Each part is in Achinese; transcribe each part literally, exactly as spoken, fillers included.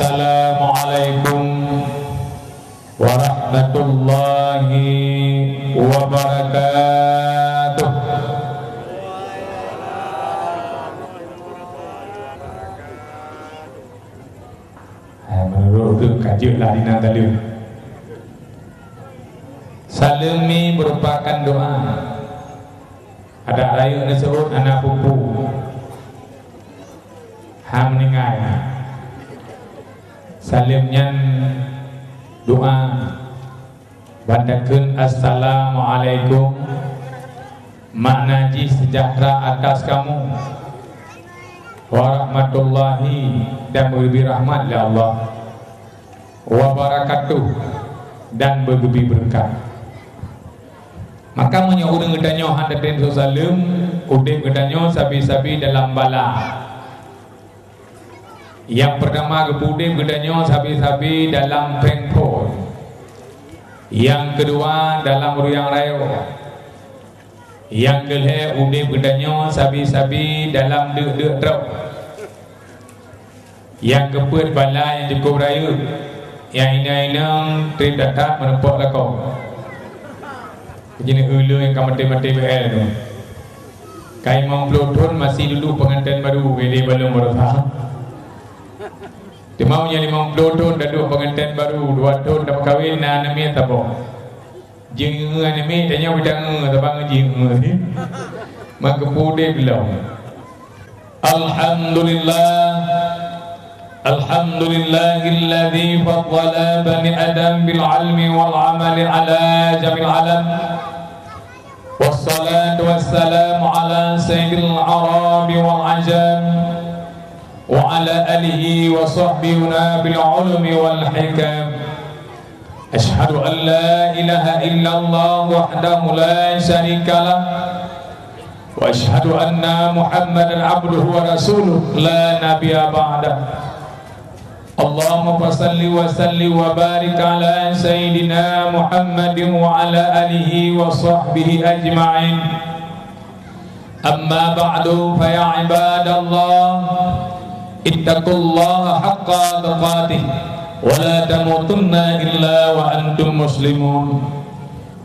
Assalamualaikum warahmatullahi wabarakatuh. Hai, meunurot ulôn ka jeuet lah dinan taleuen. Saleuem ni meurupakan doa. Adak rayeuk neuseuôt hana peue-peue. Ha meuninggai. Saleuem nyan doa. Ban takheun, "Assalamualaikum," makna jih sejahtera atas kamu, warahmatullahi, dan beugeubri rahmat lé Allah, wabarakatuh, dan beugeubri beureukat. Maka meunyoe ureuëng geutanyoe hana teuntèe saleuem, udeb geutanyoe sabe-sabe dalam bala. Nyang peurtama, geupeu udeb geutanyoe sabe-sabe dalam péng phon. Nyang keudua, dalam ruyang rayeuk. Nyang keulhèe, udeb geutanyoe sabe-sabe dalam deuk-deuk trok. Nyang keupeuet, bala nyang cukup rayeuk, nyang inong-inong treb that-that meurumpok lakoe. Keujeuneuh ulôn nyang ka maté-maté B L tu. Ka limong ploh thon masih dudoe peungantén barô, ideh balum baroesa. Teuma nyang limong ploh thon taduek peungantén barô, dua thon tameukawen, na aneuk miet saboh. Jeuet ngieng aneuk miet, tanyoe bidang ngieng, saban ngieng jih ngieng. Maka pudeb lom. Alhamdulillah. Alhamdulillahilladzi faddala bani Adam bil ilmi wal amali ala jamil alam. Wassalatu wassalamu ala sayyidil arabi wal ajam, wa ala alihi wa sahbihi nabil ulumi wal hikam. Asyhadu an la ilaha illallah wahdahu la syarikalah, wa asyhadu anna Muhammadan abduhu wa rasuluh la nabiyya ba'dah. Allahumma fasalli wa sallim wa barik ala sayyidina Muhammadin wa ala alihi wa sahbihi ajma'in. Amma ba'du, fa ya ibadallah, ittaqullaha haqqa tuqatih, wa la tamutunna illa wa antum muslimun.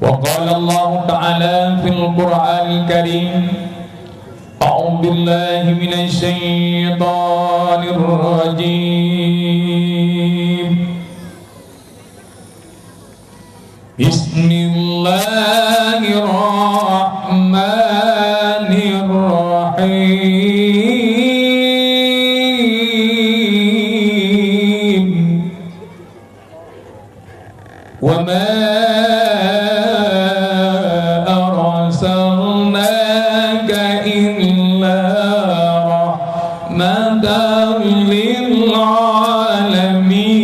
Wa qala Allahu ta'ala fil Qur'anil Karim, a'udzu billahi minasy syaithanir rajim. Bismillahirrahmanirrahim. Wa ma arsalnaka illa rahmatan lil alamin.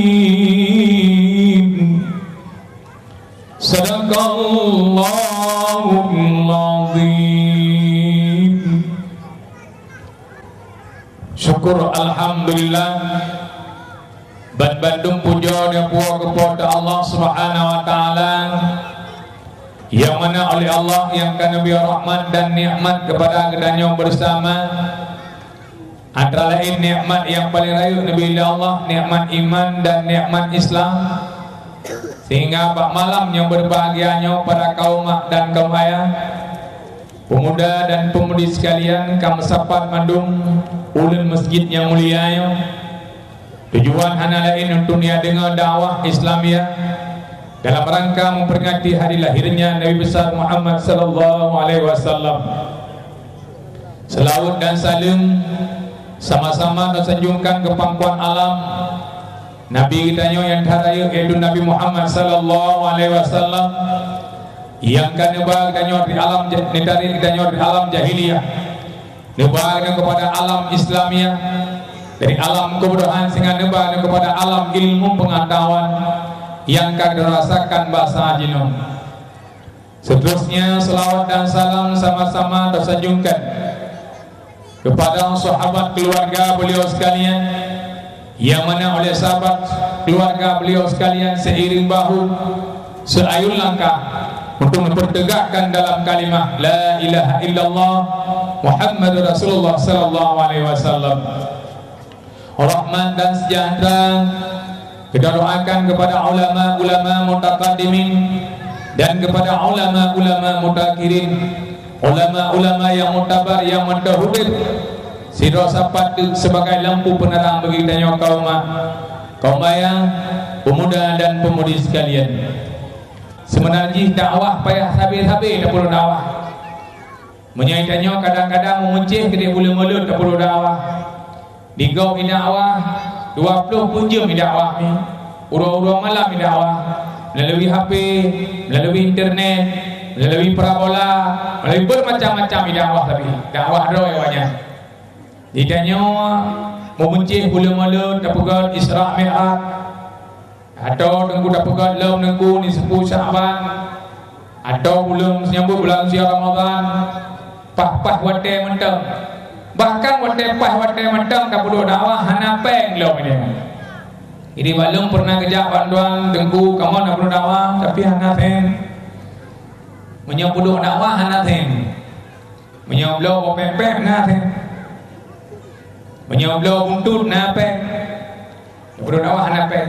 Sadaqallahul azim. Syukur alhamdulillah. Ban bandum pujoe nyang puwoe keu Po teu Allah Subhanahu wa Taala, nyang mana oleh Allah nyang ka neubri rahmat dan nikmat keupada geutanyoe beusama. Antara laén nikmat nyang paleng rayeuk neubri lé Allah, nikmat iman dan nikmat Islam. Sehingga bak malam nyang beubahgia nyoe, para kaum mak dan kaum ayah, pemuda dan pemudi sekalian, ka meusapat mandum ulôn masjid nyang mulia nyoe. Tujuan hana laén untuk neudeungoe dakwah Islamiah dalam rangka memperingati hari lahirnya Nabi besar Muhammad sallallahu alaihi wasallam. Seulaweuet dan saleuem sama-sama teusanjungkan keu pangkuan alam Nabi geutanyoe nyang that rayeuk, yaitu Nabi Muhammad sallallahu alaihi wasallam, nyang ka neuba geutanyoe dari alam ja-, neutarek geutanyoe dari alam jahiliyah, neuba geutanyoe keupada alam Islamiah, dari alam keubodohan sehingga neuba geutanyoe keupada alam ilmu pengetahuan nyang ka geutanyoe rasakan bak saat jinoe. Seterusnya, selawat dan salam sama-sama teusanjungkan kepada sahabat keluarga beliau sekalian, yang mana oleh sahabat keluarga beliau sekalian seiring bahu, seayun langkah untuk mempertegakkan dalam kalimah la ilaha illallah Muhammadur Rasulullah sallallahu alaihi wasallam. Rahmat dan sejahtera kita doakan kepada ulama-ulama mutaqaddimin dan kepada ulama-ulama mutaakhirin, ulama-ulama yang mutabar, yang mutahubir, sidroe sapat sebagai lampu penerang bagi tanyoe kaum mak, kaum ayah, pemuda dan pemudi sekalian. Seubeuna jih dakwah payah sabe-sabe tapeurunoe dakwah. Meunyoe tanyoe kadang-kadang meumeucéh keudéh buleuen mulod tapeurunoe dakwah. Digob idakwah, dua ploh peuet jeuem idakwah mi. Uroe-uroe malam idakwah. Meulalu H P, meulalu internet, meulalu parabola, meulalu bermacam-macam idakwah tapi dakwah droe awaknyan. Di tanyoe meumeucéh buleuen mulod tapeugét Isra Mi'raj. Atau Teungku tapeugét lom Teungku nisfu Sya'ban, atau buleuen seunyambut bulan suci Ramadhan, paih-paih watée mantong. Bahkan watée paih watée mantong tapeuduek dakwah hana péng lom nyoe. Jadi bak lôn pernah geujak bak tuan Teungku kamoe na peuduek dakwah tapi hana péng. Meunyoe peuduek dakwah hana péng. Meunyoe bloe boh péng-péng na péng. Meunyoe bloe buntut na péng. Peuduek dakwah hana péng.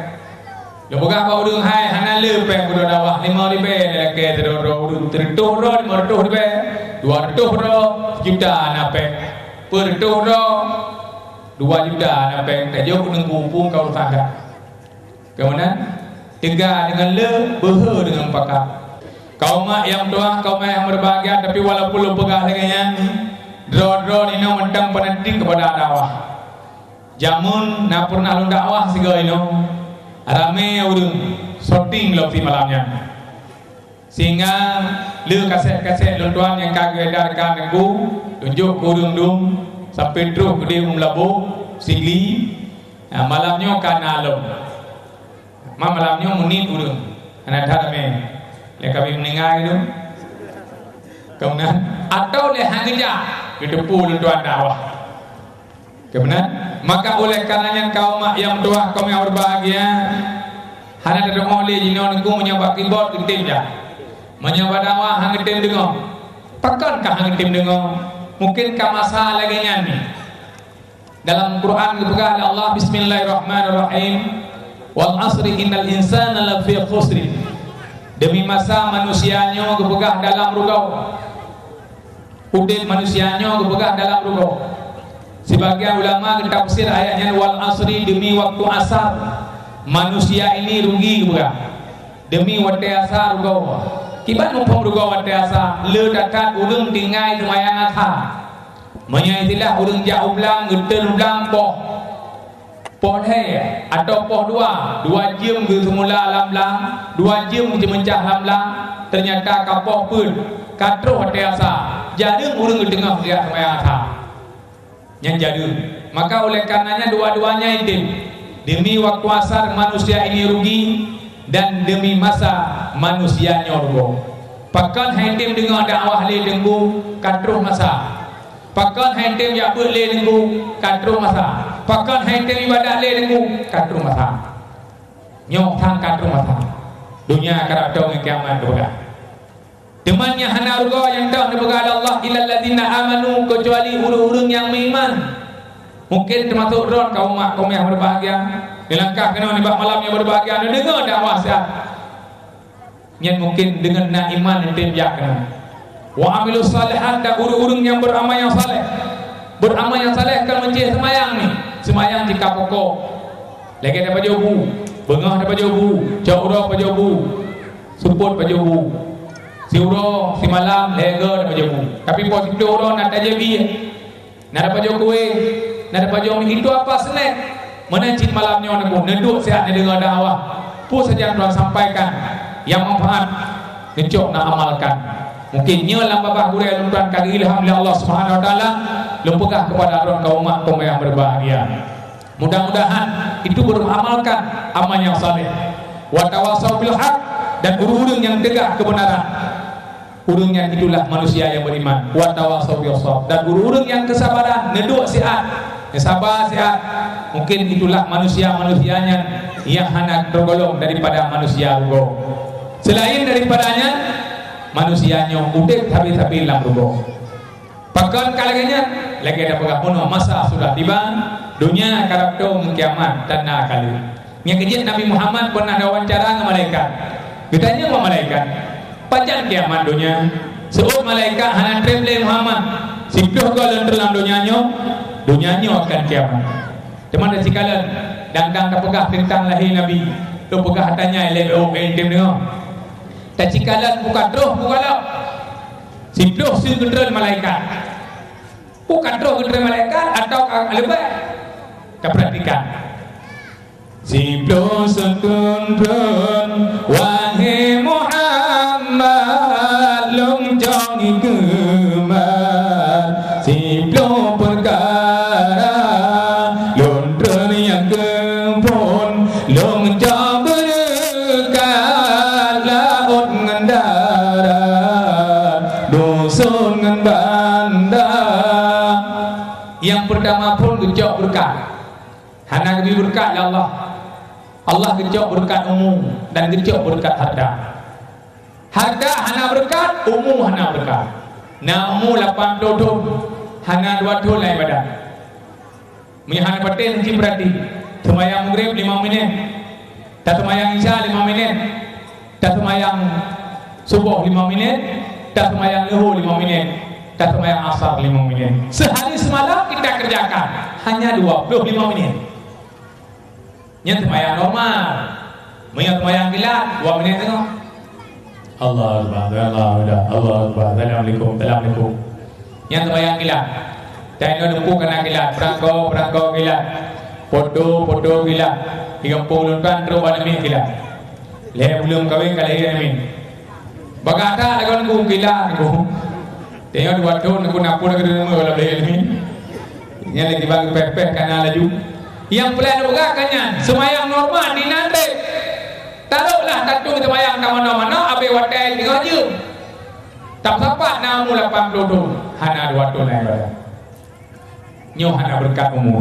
Lôn peugah bak ureuëng hai hana le péng peuduek dakwah, limong ribée lakée sidroe-droe ureuëng, sireutoh droe limong reutôh ribée, dua reutôh droe sejuta na péng, peuet reutôh droe dua juta na péng, tajok ureuëng kumpung ka urusan dak. Keumanan teuga deungon le, beuhe deungon pakat. Kaum mak nyang tuah, kaum mak nyang berbahagia, tapi walaupun lôn peugah lagée nyan, droe-droe ninoe mantong fanatik keupada dakwah. Jameun na peureunah lôn dakwah sigoe inoe, ramé ureuëng syuting lom si malam nyan. Sehingga le kaset-kaset lôn tuan nyang ka geuedarkan Teungku, tunjok keu ureuëng dum sampai troh keudeh u Meulaboh, Sigli. Nah, malam nyoe ka na lom. Ma malam nyoe meuniet ureuëng hana that ramé. Lé kabi meuninggai tu. Keunan atau lé hana geujak geuteupeue lôn tuan dakwah. Keunan, maka oleh karenanya kaum mak nyang tuah, kaum nyang berbahagia, hana teudeungoe lé jinoe Teungku meunyoe bak keyboard geutem jak. Meunyoe bak dakwah hana geutem deungoe. Pakon ka hana geutem deungoe? Mungkin ka masa lagée nyan ni. Dalam Quran geupeugah lé Allah, "Bismillahirrahmanirrahim. Wal asri innal insana lafi khusrin." Demi masa manusia nyoe geupeugah dalam rugoe. Udeb manusia nyoe geupeugah dalam rugoe. Sibagian ulama geutafsir ayat nyan, "Wal asri," demi waktu asar, manusia ini rugi geupeugah. Demi watée asar rugoe. Kiban muphom rugoe watée asar, le that-that ureuëng tinggai seumayang asar. Meunyoe istilah ureuëng jak u blang, geuteun u blang poh, poh lhée atau poh dua, dua jeuem geuseumula lam blang, dua jeuem geumeucah lam blang, teunyata ka poh peuet, ka troh watée asa, jareueng ureuëng geuteungoh geujak seumayang asa. Nyan jareueng. Maka oleh karenanya dua-duanya item. Demi waktu asar manusia ini rugi, dan demi masa manusia nyoe rugoe. Pakon hai tem deungoe dakwah lé Teungku, ka troh masa. Pakon hai tem jak beuet lé Teungku, ka troh masa. Pakon hai tem ibadat lé Teungku, ka troh masa. Nyoe sang ka troh masa. Donya karab toe ngon kiamat geupeugah. Teuma nyang hana rugoe nyang toh neupeugah lé Allah, "Illal ladzina amanu," keucuali ureuëng-ureuëng nyang meuiman. Mungkin teumasok droe kaum mak kaum nyang berbahagia. Neulangkah keunoe nibak malam nyang berbahagia, neudeungoe dakwah siat. Nyan mungkin deungon na iman neutem jak keunoe. "Wa amilus shalihat," dan ureuëng-ureuëng nyang beramal nyang saleh. Beramal nyang saleh kon meucéh seumayang ni. Seumayang jika pokok. Lagée tapajoh bu, beungoh tapajoh bu, cok uroe pajoh bu, seupôt pajoh bu. Siuroe, simalam, lhée goe tapajoh bu. Tapi poh siplôh uroe na tajép ié, na tapajoh kueh, na tapajoh mi, itu apa snack. Meunan cit malam nyoe neuduek siat neudeungoe dakwah. Peue sajan Tuhan sampaikan nyang manfaat, neucok neuamalkan. Mungkin nyoe lam babah gurée lôn tuan ka geuilham lé Allah Subhanahu Wa Taala, lôn peugah keupada droe kaum mak kaum nyang berbahagia. Mudah-mudahan itu beramalkan amal yang saleh. Wa tawasau bil haq, dan ureuëng-ureuëng nyang teuga keubeunaran. Ureuëng nyan itulah manusia nyang beriman. Wa tawasau bis sabr, dan ureuëng-ureuëng nyang keusabaran, neuduek siat, neusaba siat. Mungkin itulah manusia-manusia nyan nyang hana teugolong daripada manusia rugoe. Selain daripada nyan, manusia nyoe udeb sabe-sabe lam rugoe. Kon ka lagée nyan, lagée tapeugah bunoe masa sudah tiba, donya ka rab tom kiamat dan na ka lheueh. Nyang keujeuet Nabi Muhammad pernah wawancara ngon malaikat. Geutanyong bak malaikat, "Pajan kiamat donya?" Seuôt malaikat, "Hana treb lé Muhammad. Siplôh goe lôn treun lam donya nyoe, donya nyoe akan kiamat." Teuma tacikalon, dang-dang tapeugah teuntang lahé Nabi, lôn peugah ata nyan lé beu tem deungoe. Tacikalon buka troh buka lom. Siplôh seue geutreun malaikat. Buka troh geutreun malaikat atawa ka leubeh? Tapeuratikan. Siplôh seue treun, wahé Muhammad, lôn cok keumah. Siplôh peukara lôn treun nyang keuphon, lôn cok beureukat laôt ngon darat, duson ngon banda. Nyang peurtama phon geucok beureukat. Hana geubri beureukat lé Allah. Allah geucok beureukat umu dan geucok beureukat hareuta. Hareuta hana beureukat, umu hana beureukat. Na umu lapan ploh thon, hana dua thon lam iébadat. Meunyoe hana patéh, neuci peurati, seumayang Maghrib limong minét, taseumayang Isya limong minét, taseumayang Suboh limong minét, taseumayang Luhô limong minét, taseumayang Asar limong minét. Seuhari seumalam kita kerjakan hanya dua ploh lima minit. Nyan seumayang normal. Meunyoe seumayang kilat, dua minit teungoh. Allahu Akbar, Allahu Akbar, Allahu Akbar, Assalamualaikum, Assalamualaikum. Nyan seumayang kilat. Cai nyoe dumpuk kana kilat, peurangko, peurangko kilat. Foto, foto kilat. Tiga puluh lôn tuan trok aneuk miet kilat. Lhée buleuen kawen ka lahé aneuk miet. Bagah that lagoe nunggu kilat nunggu. Tanyoe dua thon nunggu napur keu deungoe lam lahé aneuk miet. Nyan lagi bang peh-peh kana laju. Nyang peulai lôn peugah ka nyan, seumayang normal di nan treb. Taroklah tatueng seumayang ka manoe-manoe, abéh watée teungoh jeuem. Tam sapat na umu lapan ploh thon, hana dua thon laén badan. Nyoe hana beureukat umu.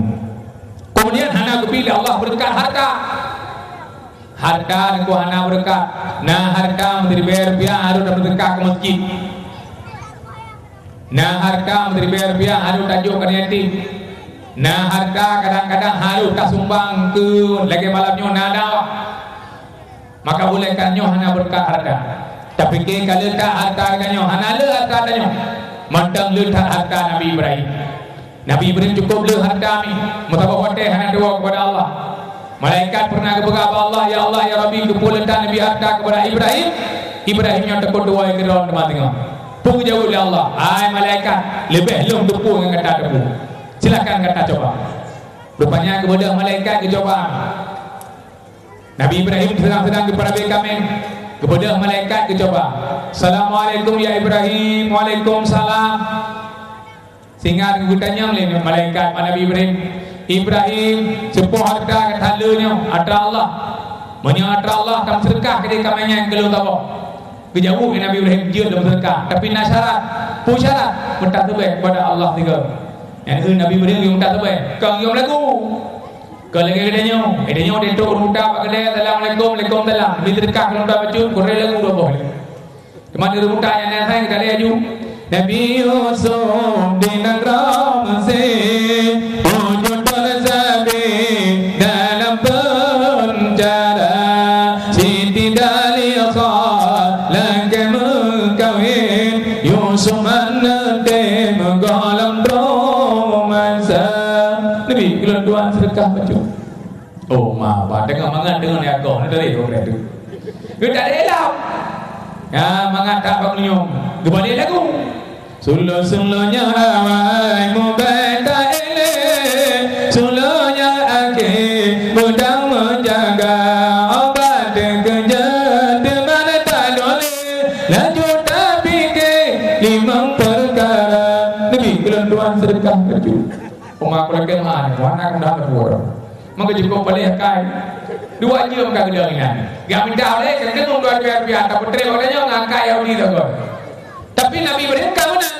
Keumudian hana geubri lé Allah beureukat hareuta. Hareuta nyoe hana beureukat. Na hareuta meusiribée rupiah harôh tameuseudeukah keu meuseujid. Na hareuta meusiribée rupiah harôh tajok keu yatim. Na hareuta kadang-kadang harôh tasumbang keu lagée malam nyoe na dakwah. Maka ulée ka nyoe hana beureukat hareuta. Tapike ka le that hareuta geutanyoe, hana le hareuta tanyoe. Mantong le that hareuta Nabi Ibrahim. Nabi Ibrahim cukup le hareuta mi, meusaboh watée hana tuwoe keupada Allah. Malaikat pernah geupeugah bak Allah, "Ya Allah, ya Rabbi, keupeue le that Nabi hareuta keupada Ibrahim?" Ibrahim nyoe teupeu tuwoe keudroe teuma teungoh. Peue geujaweueb lé Allah, "Hai malaikat, leubeh lôn teupeu ngon gata teupeu. Silakan gata coba." Rupanya geubeudôh malaikat geucoba. Nabi Ibrahim seudang-seudang geupeurabé kaméng, geubeudôh malaikat geucoba. "Assalamualaikum ya Ibrahim." "Waalaikumsalam." Sehingga geutanyong lé malaikat bak Nabi Ibrahim, "Ibrahim, soe po hareuta gata le nyoe?" "Atra Allah." "Meunyoe atra Allah, tameuseudeukah keudéh kaméng nyan keu lôn saboh." Geujaweueb lé Nabi Ibrahim, "Jeuet lôn meuseudeukah, tapi na syarat." "Peue syarat?" "Meutaseubeh keupada Allah sigoe." Nyan keuh Nabi Ibrahim geumeuta seubeh, kon geumeu lagu. Kon lagée geutanyoe, geutanyoe teuntôt ureuëng buta bak keudée, "Assalamualaikum." "Waalaikumsalam." Bri seudeukah keu ureuëng buta bacut, kureueng lagu dua boh lé. Teuma ureuëng buta nyang na sai geutalée laju. Nabi Yusuf di nanggroe Mesir, tujoh thon sabe dalam peunjara. Siti Zalikhah lagée meukawen, Yusuf hana tém gohlom droe masa. Nabi, keu lôn tuan seudeukah bacut. Oh, ma, ba, teungoh mangat deungon ya goh, na dari goh tu. Geutalée lom. Ya, mangat that bak meunyoe. Geubalek lagu. Sulo-sulo nyoe awai mubai taéle, sulo nyoe akhé beudang meujaga, obat teukeujot teuma tatulé, laju tapike limong peukara. Nabi, keu lôn tuan seudeukah bacut. Uma kulakeuh meu'ah nyoe, wana keudah meutuwoe. Maka jukôb paléh akai. Dua jeuem ka geudong inan. Gak mita oleh, keuneuk dua rupiah, tapeutrép awak nyoe ngon akai Yahudi sagoe. Tapi Nabi Ibrahim ka meunan.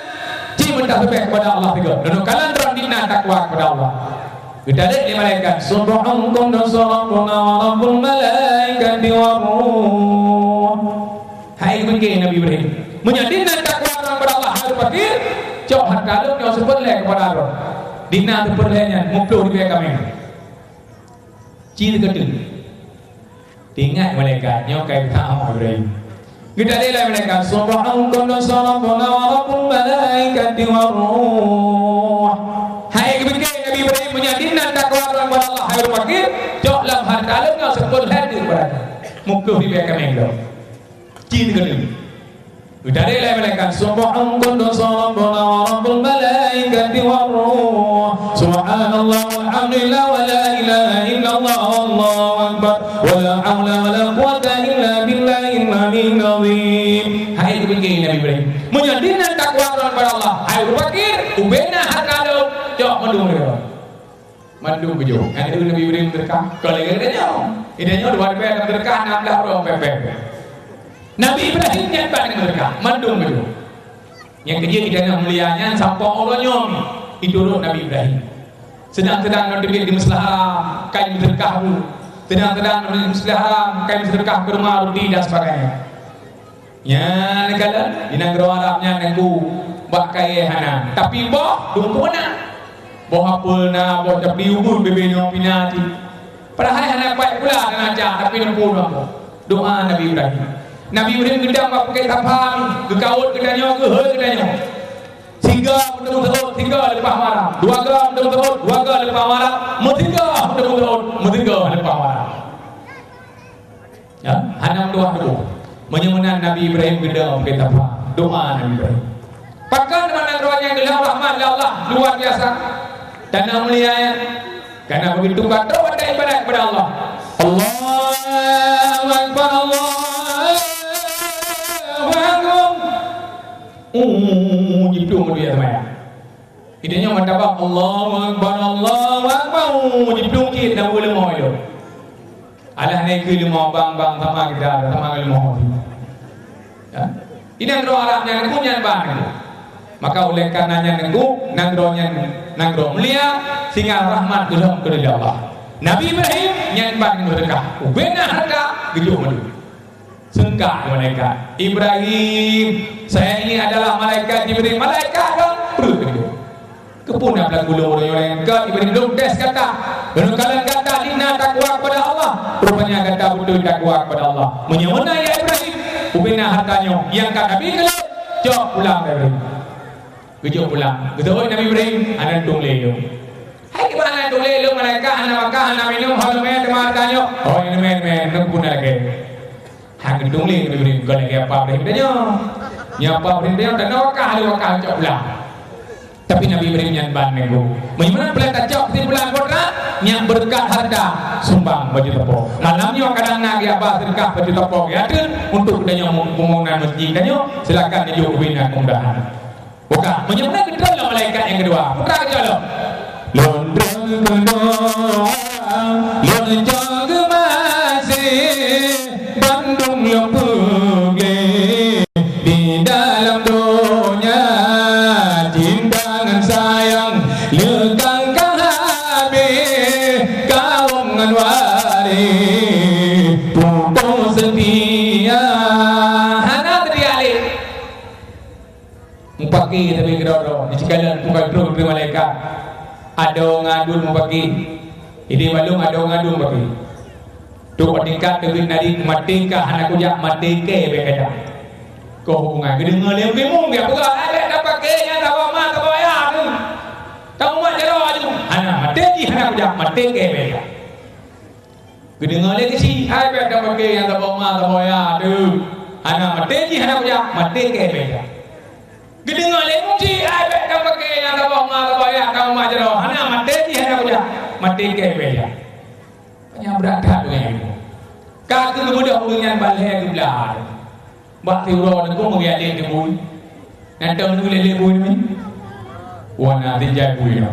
Ci meutaseubiah kepada Allah sigoe. Lalu kalon droe dina takwa kepada Allah. Geutalét lé malaikat, "Subhanallah, Rabbuna wa Rabbul malaikati wa ruh." Hai geupike Nabi Ibrahim, meunyoe dina takwa ureuëng kepada Allah harôh patéh, Cok hareuta lôn nyoe seupeureulee keupada droe. Di na seupeureulee nyan muplôh ribée kaméng. Ci teukeudeueng. Teuingat malaikat nyoe ka geutanyoe Ibrahim. Geutanyong lé malaikat, "Subhanaka anta rabbuna wa rabbul malaikati war ruh." Hai geupike Nabi Ibrahim, meunyoe di na takwa droe keupada Allah, hai ureuëng fakir, cok lam hareuta lôn nyoe seupeureulee keupada droe. Muplôh ribée kaméng lom. Ci teukeudeueng. Geutanyong lé malaikat, "Subhanaka anta rabbuna wa rabbul malaikati war ruh. Subhanallah walhamdulillah wa la ilaha illallah wallahu akbar. Wa la haula wa la quwwata illa billahil aliyyil azim." Hai geupike Nabi Ibrahim, meunyoe di na takwa droe keupada Allah, hai ureuëng fakir, ubena hareuta lôn, cok mandum lé droe. Mandum beujeuet. Nyan keuh Nabi Ibrahim meuseudeukah. Kon lagée geutanyoe. Geutanyoe dua ribée lam seudeukah, na blah droe peuet-peuet. Nabi Ibrahim nyan ban meuseudeukah, mandum beujeuet. Nyang keujeuet di tanah mulia nyan sampoe uroe nyoe jiturot Nabi Ibrahim. Seudang-seudang ngon teubiet di Masjidil Haram, ka jimeuseudeukah bu. Seudang-seudang ngon di Masjidil Haram, ka jimeuseudeukah keureuma ruti dan sebagainya. Nyan kalon di nanggroe Arab nyan Teungku, bak kayée hana, tapi boh dum peunan. Boh apel na, boh tapi ubeut bebe nyoe pina cit. Padahai hana paih pula dan acak, tapi dum peunan boh. Doa Nabi Ibrahim. Nabi Ibrahim geudong bak Bukét Safa, geukawot geutanyoe, geuhôi geutanyoe. Sigoe meuteumé seuôt, sigoe leupah malam. Dua goe meuteumé seuôt, dua goe leupah malam. Meusigoe meuteumé seuôt, meusigoe leupah malam. Ya, hana meutuah tuboh. Meunyoe meunan Nabi Ibrahim geudong Bukét Safa, doa Nabi Ibrahim. Pakon teuma nanggroe nyan geulheueh rahmat lé Allah, luar biasa. Tanah mulia nyan, kana begitu ka trok watée ibadat kepada Allah. Allahu Akbar, Allahu Akbar. Uh, jiplueng dia semayang. Geutanyoe meutabah, "Allahu Akbar, Allahu Akbar." Jiplueng cit na leumo ilong. Alah na keu leumo bang-bang sama kita, sama leumo. Ya. Di nanggroe Arab nyan Teungku nyan ban. Maka oleh karena nyan Teungku, nanggroe nyan nanggroe mulia, sehingga rahmat geulhom keu Allah. Nabi Ibrahim nyan ban meuseudeukah. Ubena hareuta geujok mandum. Seungkak malaikat. "Ibrahim, saya ini adalah malaikat Jibril." Malaikat dong, peureuet keu dia. Keupeue na peulaku lôn uroe nyoe, ka Ibrahim lôn tes gata. Lôn kalon gata di na takwa kepada Allah. Rupanya gata beutôi takwa kepada Allah. Meunyoe meunan ya Ibrahim, ubena hareuta nyoe nyang ka Nabi keu lôn, cok pulang Ibrahim. Geujok pulang. Geuteuôt Nabi Ibrahim, hana tueng lé lôn. Hai kiban hana tueng lé lôn, malaikat hana makan, hana minum, ho leumé teuma tanyoe. Oh, leumé, leumé, leumé pun lagée. Hana tueng lé Nabi Ibrahim, kon lagée apa Ibrahim tanyoe. Nyoe apa Ibrahim tanyoe, tanyoe wakah, lé wakah cok pulang. Tapi Nabi Ibrahim nyan ban nanggroe. Meunyoe meunan peulata cok keusimpulan putra, nyan beureukat hareuta, sumbang baju teupok. Malam nyoe kadang na geuba seudeukah baju teupok, ya, untuk tanyoe pembangunan masjid tanyoe, silakan neujok ubena kemudahan. Buka. Meunyoe na geutreun lom malaikat nyang keudua, putra geucok lom. Lôn treun keudua, lôn cok geumaséh, bandum lôn peugleh di dalam donya, cinta ngon sayang leukang ka habéh, kawöm ngon waréh putôh seutia. Hana teudialek. Mupaki tapi keudroe-droe, di sikalon buka trok keu malaikat. Adoe ngon aduen mupaki. Idéh balong adoe ngon aduen mupaki. Trok tingkat teubiet nadi maté kah hana kujak, maté kée bék kajak. Keu hubungan geudeungoe lé meukeumong geupeugah, "Ai bék tapaki nyang saboh ma saboh ayah tu. Tamumat jaroe aju." Hana, maté jih hana kujak, maté kée bék kajak. Geudeungoe lé keuchik, "Hai bék tapaki nyang saboh ma saboh ayah tu." Hana, maté jih hana kujak, maté kée bék kajak. Geudeungoe lé meuchik, "Hai bék tapaki nyang saboh ma saboh ayah, tamumat jaroe." Hana, maté jih hana kujak, maté kée bék kajak. Nyang brat that donya nyoe. Ka keuh geubeudôh ureuëng nyan ban lhée geublah. Bak siuroe Teungku meugeuadek teubui. Nyan teuh meunulée lé bui nyoe. Wana dijai bui nyoe.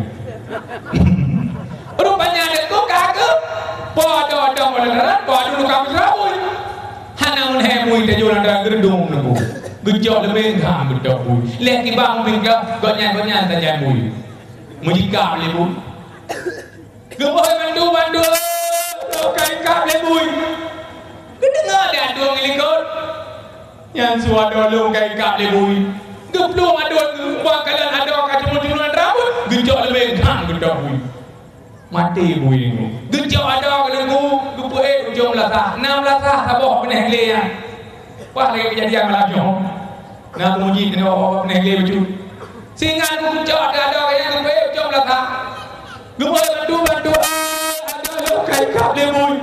Rupanya Teungku ka keuh. Po do dong oleh darat, po dulu ka meusra bui. Hana meulhée bui tajok lam dalam geureudong Teungku. Geujok leubeh gam geutôk bui. Lhée kiban bui gam, gobnyan-gobnyan tajai bui. Meujikab lé bui. Geuboh mandum-mandum, lôn ka ikab lé bui. Geudeungoe lé aduen ngon likot. Nyan su adoe lôn ka ikab lé bui. Geuplueng aduen geuh, bak kalon adoe Maté bui nyoe. Geucok adoe keu Teungku, geupeuék ujong meulasah. Na meulasah saboh peunéh glé nyan. Wah, lagèe keujadian malam nyoe. Na peumuji keunoe peunéh glé bacut. Singoh geucok adoe nyan geupeuék ujong meulasah. Geupeuék bantu-bantu, ah, adoe lôn ka ikab lé bui.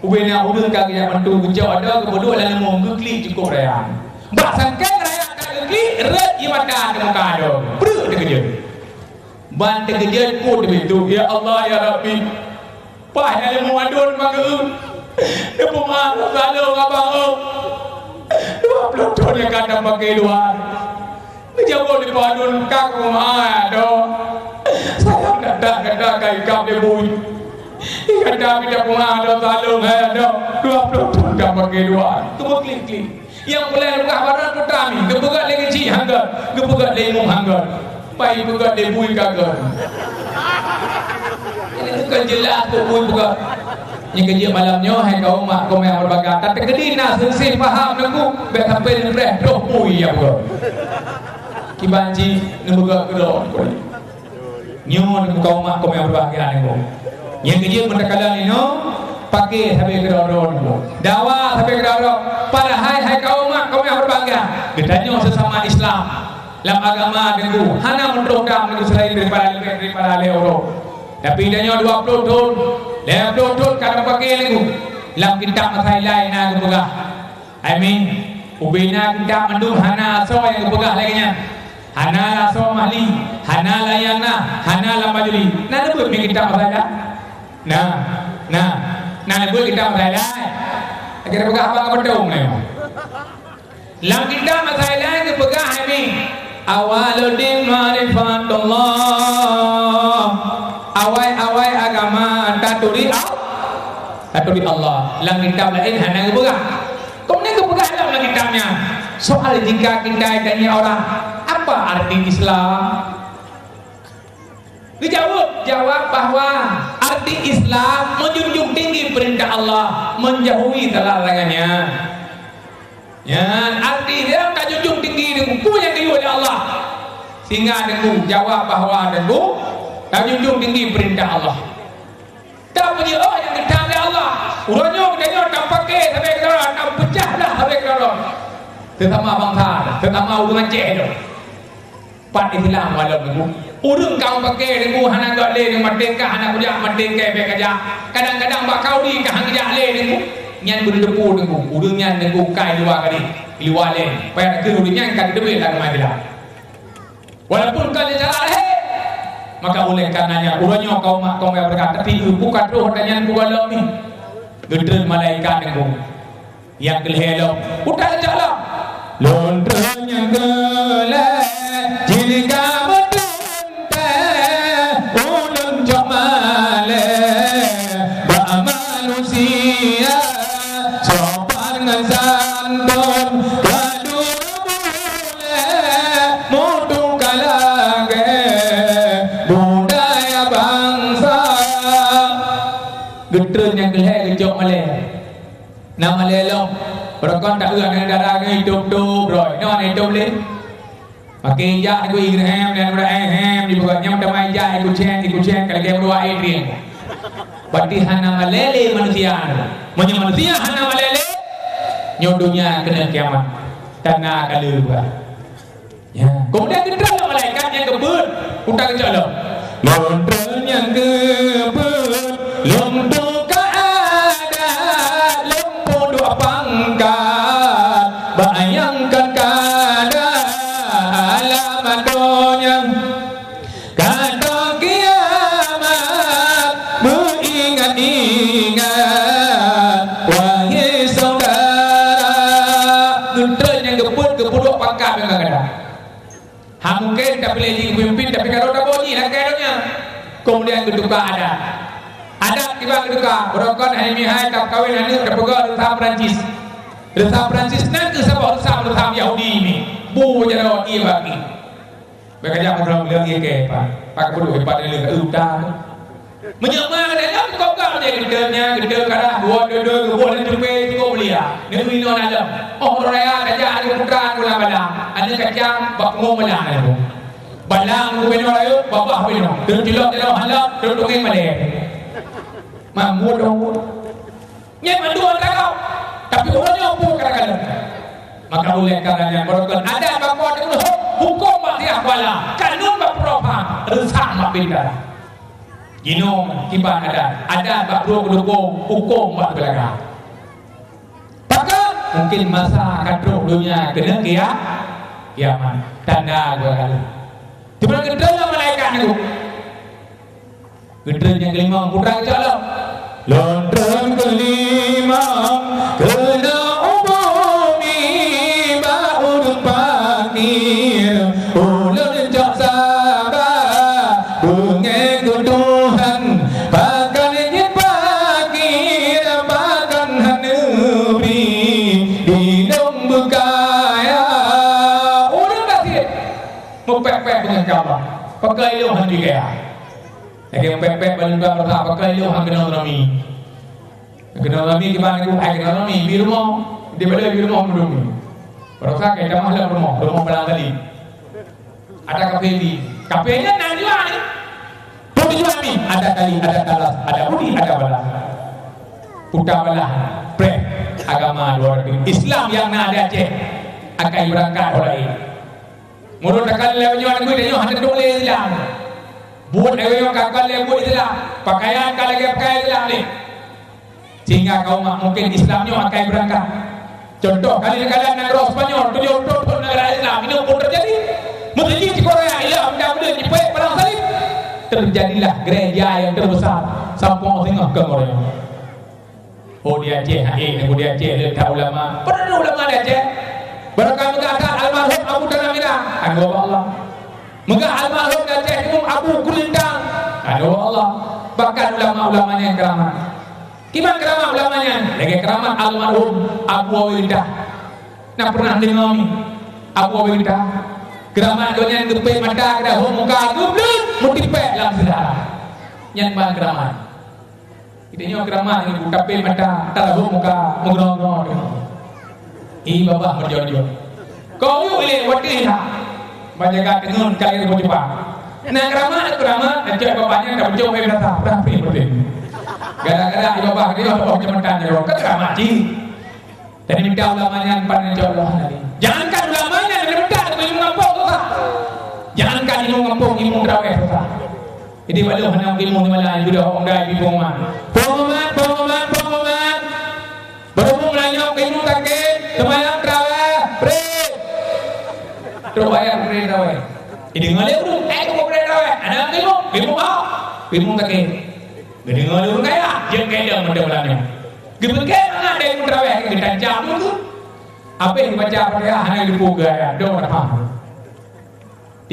Ubé na ureueng ka geujak bantu geucok adoe geupeuduek lam leumô geuklik cukôp raya. Bak sangkeng raya ka geuklik, rhot ié mata di muka adoe. Breueh teukeujot. Ban teukeujot peue teubiet, "Ya Allah, ya Rabbi, paih na leumô aduen mangat. Neupeumaaf lôn saleueng abang, oh. Dua ploh thon nyang ka tapakè luwa." Geujaweueb lé Po Aduen, "Ka kumeu'ah, Adoe. Sayang that-that gata ka ikab lé bui. Gata pih tapeu'ah, Adoe, saleueng hai Adoe. Dua ploh thon ka pakè luwa." Geupeuklik-klik. Nyang peulai peugah badan putra mi, geupeugah lé geuchik hanggot, geupeugah lé imum hanggot. Pai peugah lé bui kagot. Ini bukan jelas tu bui peugah. Nyang keujeuet malam nyoe, hai kaum mak, kaum nyang beubangga, tateukeudi na seunseh paham Teungku, bèk sampai neupreh troh bui nyang beugöt. Kiban jih neubeugöt keudroe. Nyoe Teungku, kaum mak, kaum nyang beubahgia Teungku. Nyang keujeuet meutakala nyoe, pakè sabe keudroe-droe Teungku. Dawa sabe keudroe-droe. Padahai hai kaum mak, kaum nyang beubahgia, geutanyoe sesama Islam. Lam agama Teungku, hana meutroh dam Teungku selain daripada, daripada lhèe uroe. Tapi tanyoe dua ploh thon, lhèe ploh thon ka tapakè Teungku. Lam kitab masa ilai na geupeugah. Amin. Ubé na kitab mandum hana asoe nyang geupeugah lagèe nyan. Hana asoe mahli, hana lam yana, hana lam bajuri. Na neubeuet mi kitab masa ilai? Na, na. Na neubeuet kitab masa ilai? Lagèe geupeugah abang Abang Dong nyoe. Lam kitab masa ilai geupeugah hai mi, "Awwaluddin ma'rifatullah." Awai-awai agama taturi Al-, taturi Allah. Lam kitab laén hana geupeugah. Keumudian geupeugah lam, lam kitab nyan. Soal jika kita ditanya orang, "Apa arti Islam?" Geujaweueb, jawab bahwa arti Islam menjunjung tinggi perintah Allah, menjauhi segala larangannya. Nyan arti dia tajunjung tinggi Teungku, peue nyang geuyue lé Allah. Sehingga Teungku jawab bahwa Teungku tajunjung tinggi perintah Allah. Tapuji Allah nyang geutam lé Allah. Uroe nyoe geutanyoe tapakè sabe keudroe, tapeugah dah sabe keudroe. Sesama bansa, sesama ureueng Aceh nyoe. Pat Islam malam Teungku. Ureueng ka mupakè Teungku hana göt lé, Teungku, maté ka hana kujak, maté ka bèk kajak. Kadang-kadang bak kauri ka hana kujak lé Teungku. Nyan beuteupeue Teungku. Ureueng nyan Teungku ka i luwa kali, i luwa lé. Payah takheun ureueng nyan ka geuteubiet lam agama Islam. Walaupun ka lé cara lahé. Maka oleh karenanya uroe nyoe kaum mak kaum ayah beureukat, tapi bukan roh dan nyan bukan lom ni. Geutreun malaikat Teungku. Nyang keu lhèe lom, utak cok lom. Lôn treun nyang keu lhèe, jih ka meuteuntèe, ulôn cok malèe bak manusia, sopan ngon santôn, ka dua buleuen, mutu ka lagèe budaya bansa. Geutreun nyang keu lhèe geucok malèe. Na malèe lom. Beurokon taeu aneuk dara nyoe itôb-tôb droe. Nyoe aneuk itôb lé. Maké ijak Teungku, igreuhem dan udah ehem di bawah nyang teuma ijak ikuceng, ikuceng ka lagèe dua igreuhem. Berarti hana malèe lé manusia. Meunyoe manusia hana malèe lé, nyoe donya keuneuk kiamat. Tanda ka lheueh buka. Ya. Kemudian geutreun lom malaikat nyang geubeuet, utak geucok lom. Lôn treun nyang geubeuet, lôn tuka adat, lôn peuduek pangkat, bayangkan keadaan alam donya. Ka troh kiamat, beuingat-ingat, wahai syedara. Geutreun nyang geubeuet, geupeuduek pangkat ngon gata. Hana mungken tapiléh jih peumimpin, tapi ka rhot tabôh jih, lakèe donya. Kemudian geutuka adat. Adat kiban geutuka, beurokon hai mihai tapeukawen aneuk tapeugöt reusam Perancis. Reusam Perancis nyan keuh saboh reusam-reusam Yahudi nyan. Bu jaroe ié bak jih. Bèk kajak meudroe lé ié kèe, Pak. Pak Gubernur, Pak Dalil, ka uta. Meunyoe ma gata nyoe kok ka meunyoe geutem nyan, geutem karah, buet dua-dua, geubuet lam teupé, cukup mulia. Neubi non alam. Oh, raya tajak aneuk putra gula bala. Aneuk kacang bak pungo meulah aneuk. Balang bubena rayeuk, babah bubena. Teucilok dalam handap, teutunggeng malée. Mambu dong. Nyan mandum atra kau. Tapi ureueng nyoe peue kadang-kadang. Maka uleh karena nyan barokon adat bak po teuh, huköm bak siah kuala, kanun bak puroe pha, reusam bak pintar. Jinoe kiban adat, adat bak droe keudukong, huköm bak beulaga. Pakon? Mungkin masa ka trok donya keuneuk kia-, kiamat. Tanda geuh kali. Teuma geutreun lom malaikat nyan. Geutreun nyang keulimong, putra geucok lom. Lôn treun keulimong, keuneuk u bumi bak ureueng fakir. Ulôn cok saba, beungéh keu Tuhan, pakon jeuet fakir, pakon hana bri, di lôn beukaya. Ureueng gasien, meupék-pék beungéh keu Allah, pakon lôn hana bri kaya. Lagèe meupék-pék bak lôn dua, pakon lôn hana keunong rami. Keunong rami kiban nyan, ai keunong rami, bi rumoh. Di balik bi rumoh meudumi. Baroesa keu tamah lam rumoh, rumoh balang tali. Ada kafe bi. Kafe nyan nan jual ni. Peue tujuan ni? Ada tali, ada talas, ada budi, ada balas. Puta balah, preh. Agama luar biasa. Islam nyang na di Aceh akai beurangkat u laén. Meunurot takalon lé nyoe nanggroe tanyoe hana tuléh Islam. Buet lagèe nyoe ka kon lé buet Islam, pakaian ka lagèe pakaian Islam lé. Sehingga kaum mungken Islam nyoe akai beurangkat. Contoh, kali takalon nanggroe Spanyol, tujoh ploh thon neugara Islam, nyoe pun teujadi. Meuseuti di Korea, ya, mudah-mudahan jipeuék perang salib. Teujadilah gereja nyang teubesar, sampoe singoh keu Korea. Oh, di Aceh, hai, di Aceh, le that ulama. Peue ulama di Aceh? Barokah meugah that almarhum Abu Tanah Mirah, anggô Allah. Meugah almarhum di Aceh Timur Abu Kulintang, anggô Allah. Bahkan ulama-ulama nyang keuramat. Kiban keuramat ulama nyan? Lagèe keuramat almarhum Abu Awe Rindah. Na pernah deungoe mi? Abu Awe Rindah. Keuramat gobnyan geupék mata, geudahô muka, geubleut, meutipék lam seudara. Nyan ban keuramat. Geutanyoe keuramat nyoe, tapék mata, tarahô muka, meugroe-groe. Hi babah meujot-jot. Kok yue lé watèe ha. Bak jaga teungeun ka lheueh beucuba. Na keuramat, keuramat, na cok babah nyan, ka beujong wéh rasa, pernah pri beutôi. Gara-gara hi babah dia, oh, jeumeutang nyoe, ka keuramat cit. Jadi minta ulama nyan pan, insya Allah, nanti. Jangankan ulama nyan, minta ilmu ngampông susah. Jangankan ilmu ngampông, ilmu teurawéh susah. Jadi, baloh hana ilmu ni malah, sudah orang dah ibu rumah. Pengumuman, pengumuman, pengumuman. Berhubung meulanyong ilmu sakét, seumayang teurawéh, bri. Terus bayar bri teurawéh. Jadi, ngalai ureueng, eh, tu bri teurawéh. Hana ilmu, ilmu apa? Ilmu sakét. Geudeungoe lé ureueng kaya, jeuet keu idong mantong lam nyoe. Geupeuke mangat dai meuteurawéh, geutancam lom tu. Abéh geubaca Fatihah, hana geupeu gaya, dong na paham.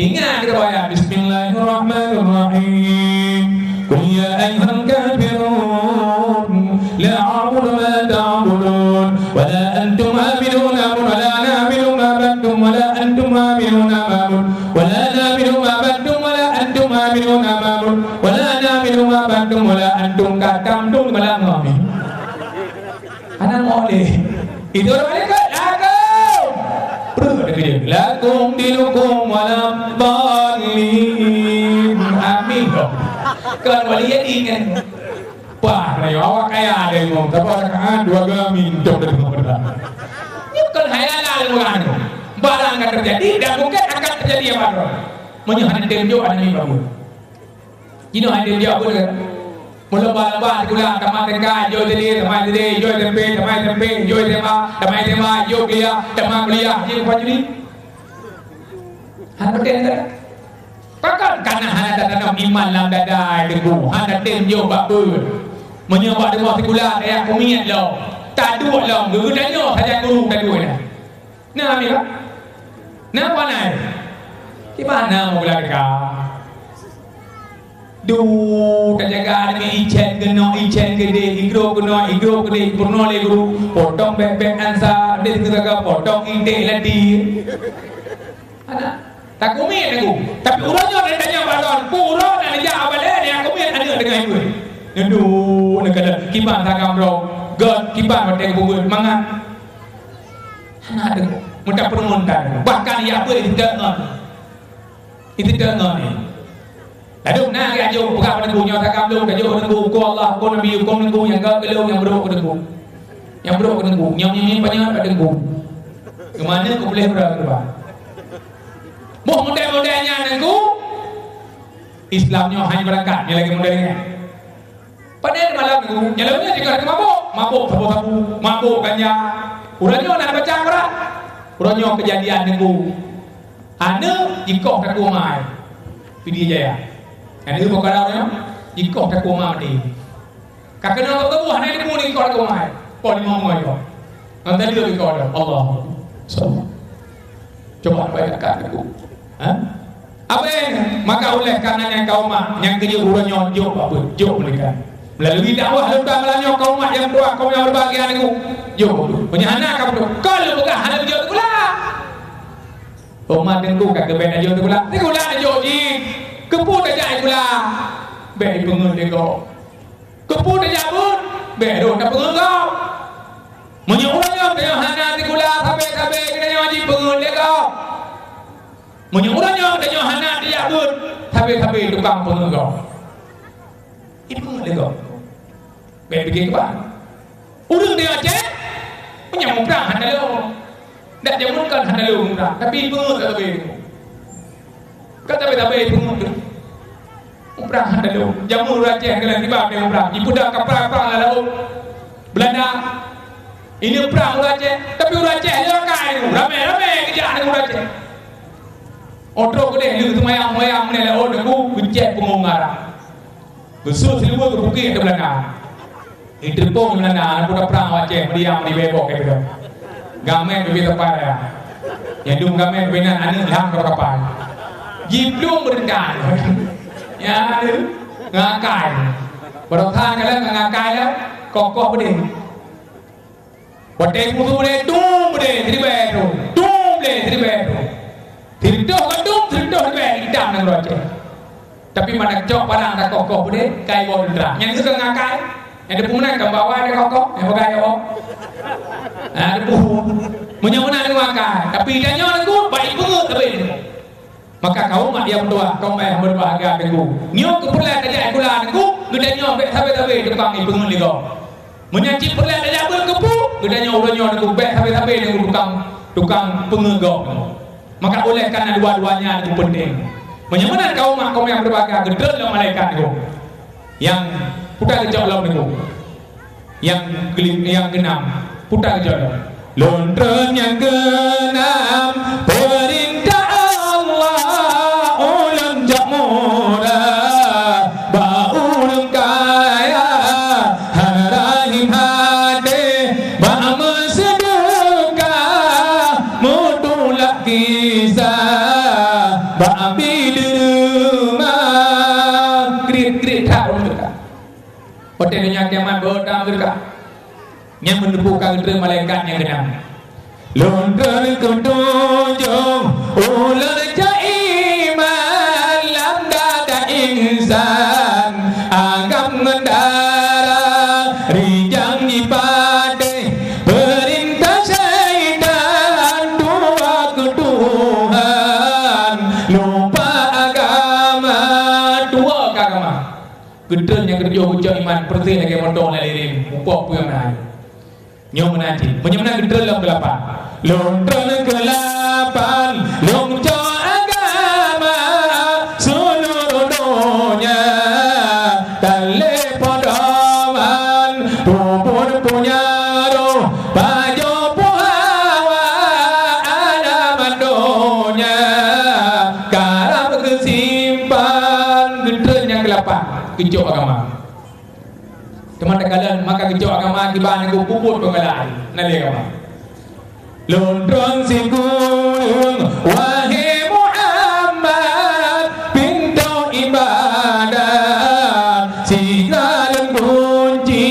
Ingat geubaca, Bismillahirrahmanirrahim. Qul ya ayyuhal kafirun, la a'budu ma ta'budun, wa la antum 'abiduna ma a'budu, wa la ana 'abidun ma 'abadtum, wa la antum 'abiduna ma a'budu. Wa la ana 'abidun ma 'abadtum, wa la antum 'abiduna ma a'bud. Wa la ana 'abidun ma 'abadtum, wa la antum katam dum malam kami. Anak boleh. Itu orang malaikat. Lakum. Perut ada kerja. Lakum dinukum waladdallin. Amin. Kan wali jadi kan. Pah, rayo awak kaya ada imum, tapi rakaat dua kali minta dari pemerintah. Ini bukan khayalan orang. Barang akan terjadi dan mungkin akan terjadi yang baru. Meunyoe hana tem jok, hana tem babu. Jinoe hana tem jok pun ke? Meulomba-lomba sikula, tamat tingkat, jok S D, tamat S D, jok S M P, tamat S M P, jok S M A, tamat S M A, jok kuliah, tamat kuliah, jok pajuri. Hana tem ke? Pakon kana hana tatanom iman lam dada, ai teungku, hana tem jok bak beuen. Meunyoe bak rumoh sikula tajak kumiet lom, taduek lom, geutanyoe sajan guru taduek nyan. Na, Amira? Na, Puan Ai? Di mana meukeulaka? Du, tajaga deungon icén keunoe, icén keudeh, igroe keunoe, igroe keudeh, peurunoe lé guru, potong bèk-bèk ansa, deh teugaga potong intek lati. Hana. Takumiet aku. Tapi uroe nyoe dan tanya balon, pura na neujak abalée, dia kumiet aneuk dengan ibu. Nedu, neukala, kiban tagam droe, gèt, kiban watèe geupeugèt, mangat. Hana deungoe. Meuta peureumeun ka deungoe. Bahkan ya beutôi deungoe. Itu deungon ni. Lalu na lagèe ajoh peugah bak teungku, nyoe takam lôn tajok bak teungku, huköm Allah, huköm Nabi, huköm teungku nyang gèt keu lôn, nyang brôk keu teungku. Nyang brôk keu teungku. Nyang nyoe panyang bak teungku. Keumanö keu puléh uroe keudua. Boh model-model nyan teungku. Islam nyoe hana beurangkat, nyoe lagèe model nyan. Padahai malam nyoe, nyang laén nyoe jikah mabök, mabök sabu-sabu, mabök ganja. Uroe nyoe na baca Quran. Uroe nyoe keujadian nyoe. Aneuk jikoh takue ma. Pidie Jaya. Aneuk bukon uroe nyoe jikoh takue ma deh. Ka keunoe geubuet hana dibunuh jikoh takue ma. Poh limong nyoe. Ngon tadi lebih kau dah. Allah. Cuba bayangkan aku. Ha? Abéh, maka oleh karena nyan kaum mak, nyang keujeuet uroe nyoe jok bak beuet, jok meuleuka. Melalui dakwah lôn malam nyoe kaum mak nyang dua, kaum nyang berbahagia niku. Jok. Meunyoe hana ka beutôi. Kon lôn peugah hana jok sikula. Oma teungku ka geubek jok sikula. Sikula jok jih. Keupeue tajak sikula? Bèk ipeungeuet lé gob. Keupeue tajak beuet? Bèk rôh tapeungeuet gob. Meunyoe uroe nyoe tanyoe hana sikula, sabe-sabe geutanyoe jipeungeuet lé gob. Meunyoe uroe nyoe tanyoe hana tajak beuet, sabe-sabe tukang peungeuet gob. Ipeungeuet lé gob. Bèk pike keubah. Ureueng di Aceh, meunyoe muprang hana lôn. Dak jameun kan hana lôn muprang, tapi ipeungeuet sabe-sabe. Kan sabe-sabe ipeungeuet. Muprang hana lôn. Jameun ureueng Aceh keunan tiba di muprang. Ipeudong kapal prang lam laôt. Belanda. Ini prang ureueng Aceh, tapi ureueng Aceh lé rakai. Ramé-ramé geujak ngon ureueng Aceh. Otrok keudeh lheueh seumayang-seumayang meunan laôt, geucek punggong Arab. Geusuet siluweue geupukek di Belanda. Di Teupông di Belanda, aneuk muda prang Aceh, meriam di bebok, eh, beudôh. Gamen bibit tepai ya. Nyang dum gamen binan aneuk lam kapal. Jiplueng beureukan. Ya, ngakai. Baroesa kala ngakai ya, kokoh beudeh. Watèe musoh beudeh, tum beudeh, siribèe troh. Tum beudeh, siribèe troh. Siribèe troh, tum, siribèe troh, siribèe itam nanggroe Aceh. Tapi mangat cok parang takoh-koh beudeh, kai woe teuntara. Nyan keuh ngakai. Nyang teupeue meunan ka bak awai takoh-koh, nyang peugah ya Allah. Ha, teupeue. Meunyoe meunan ngakai, tapi tanyoe lagu bak ipeungeuet sabe. Maka kaum mak nyang meutuah, kaum ayah meutuah agam teungku. Nyoe keu peureulèe tajak sikula teungku, geutanyoe bèk sabe-sabe tukang ipeungeuet lé gob. Meunyoe cit peureulèe tajak beuet keupeue, geutanyoe uroe nyoe teungku bèk sabe-sabe teungku tukang, tukang peungeuet gob. Maka oleh karena dua-duanya itu penting. Meunyoe meunan kaum mak, kaum nyang berbahagia, geutreun lom malaikat nyoe. Nyang puta geujok lom nyoe. Nyang keli-, nyang keunam, puta geujok lom. Lôn treun nyang keunam, peurintah Allah, ulôn jok murah, bak ureueng kaya, hana rahim até, bak meuseudeukah, meutulak kisah, bak bideureueng kriet-kriet that ureueng teuka. Watèe donya kiamat beutam teuka. Nyang meuneupeue ka geutreun malaikat nyang keunam. Lôn treun keu tujôh ulôn cok iman lam dada insan, agam ngon dara rijang jipatéh, peurintah syaitan tuwoe keu Tuhan, lupa agama, tuwoe keu agama. Geutreun nyang keutujôh geucok iman, peureuséh lagèe moto lam lirem, muphom peue nyang na. Nyoe meunan cit. Meunyoe meunan geutreun lom keulapan. Lôn treun keulapan, lôn cok agama seuluruh donya. Talé podoman, pubon punya roh, pajoh puhawa alamat donya. Karam geusimpan, geutreun nyang keulapan, geucok agama. Teuma takalon maka geucok agama kiban ngon puput peungeulai. Na lé agama. Lôn treun sikureueng, wahé Muhammad, pintoe ibadat. Sigra lôn gunci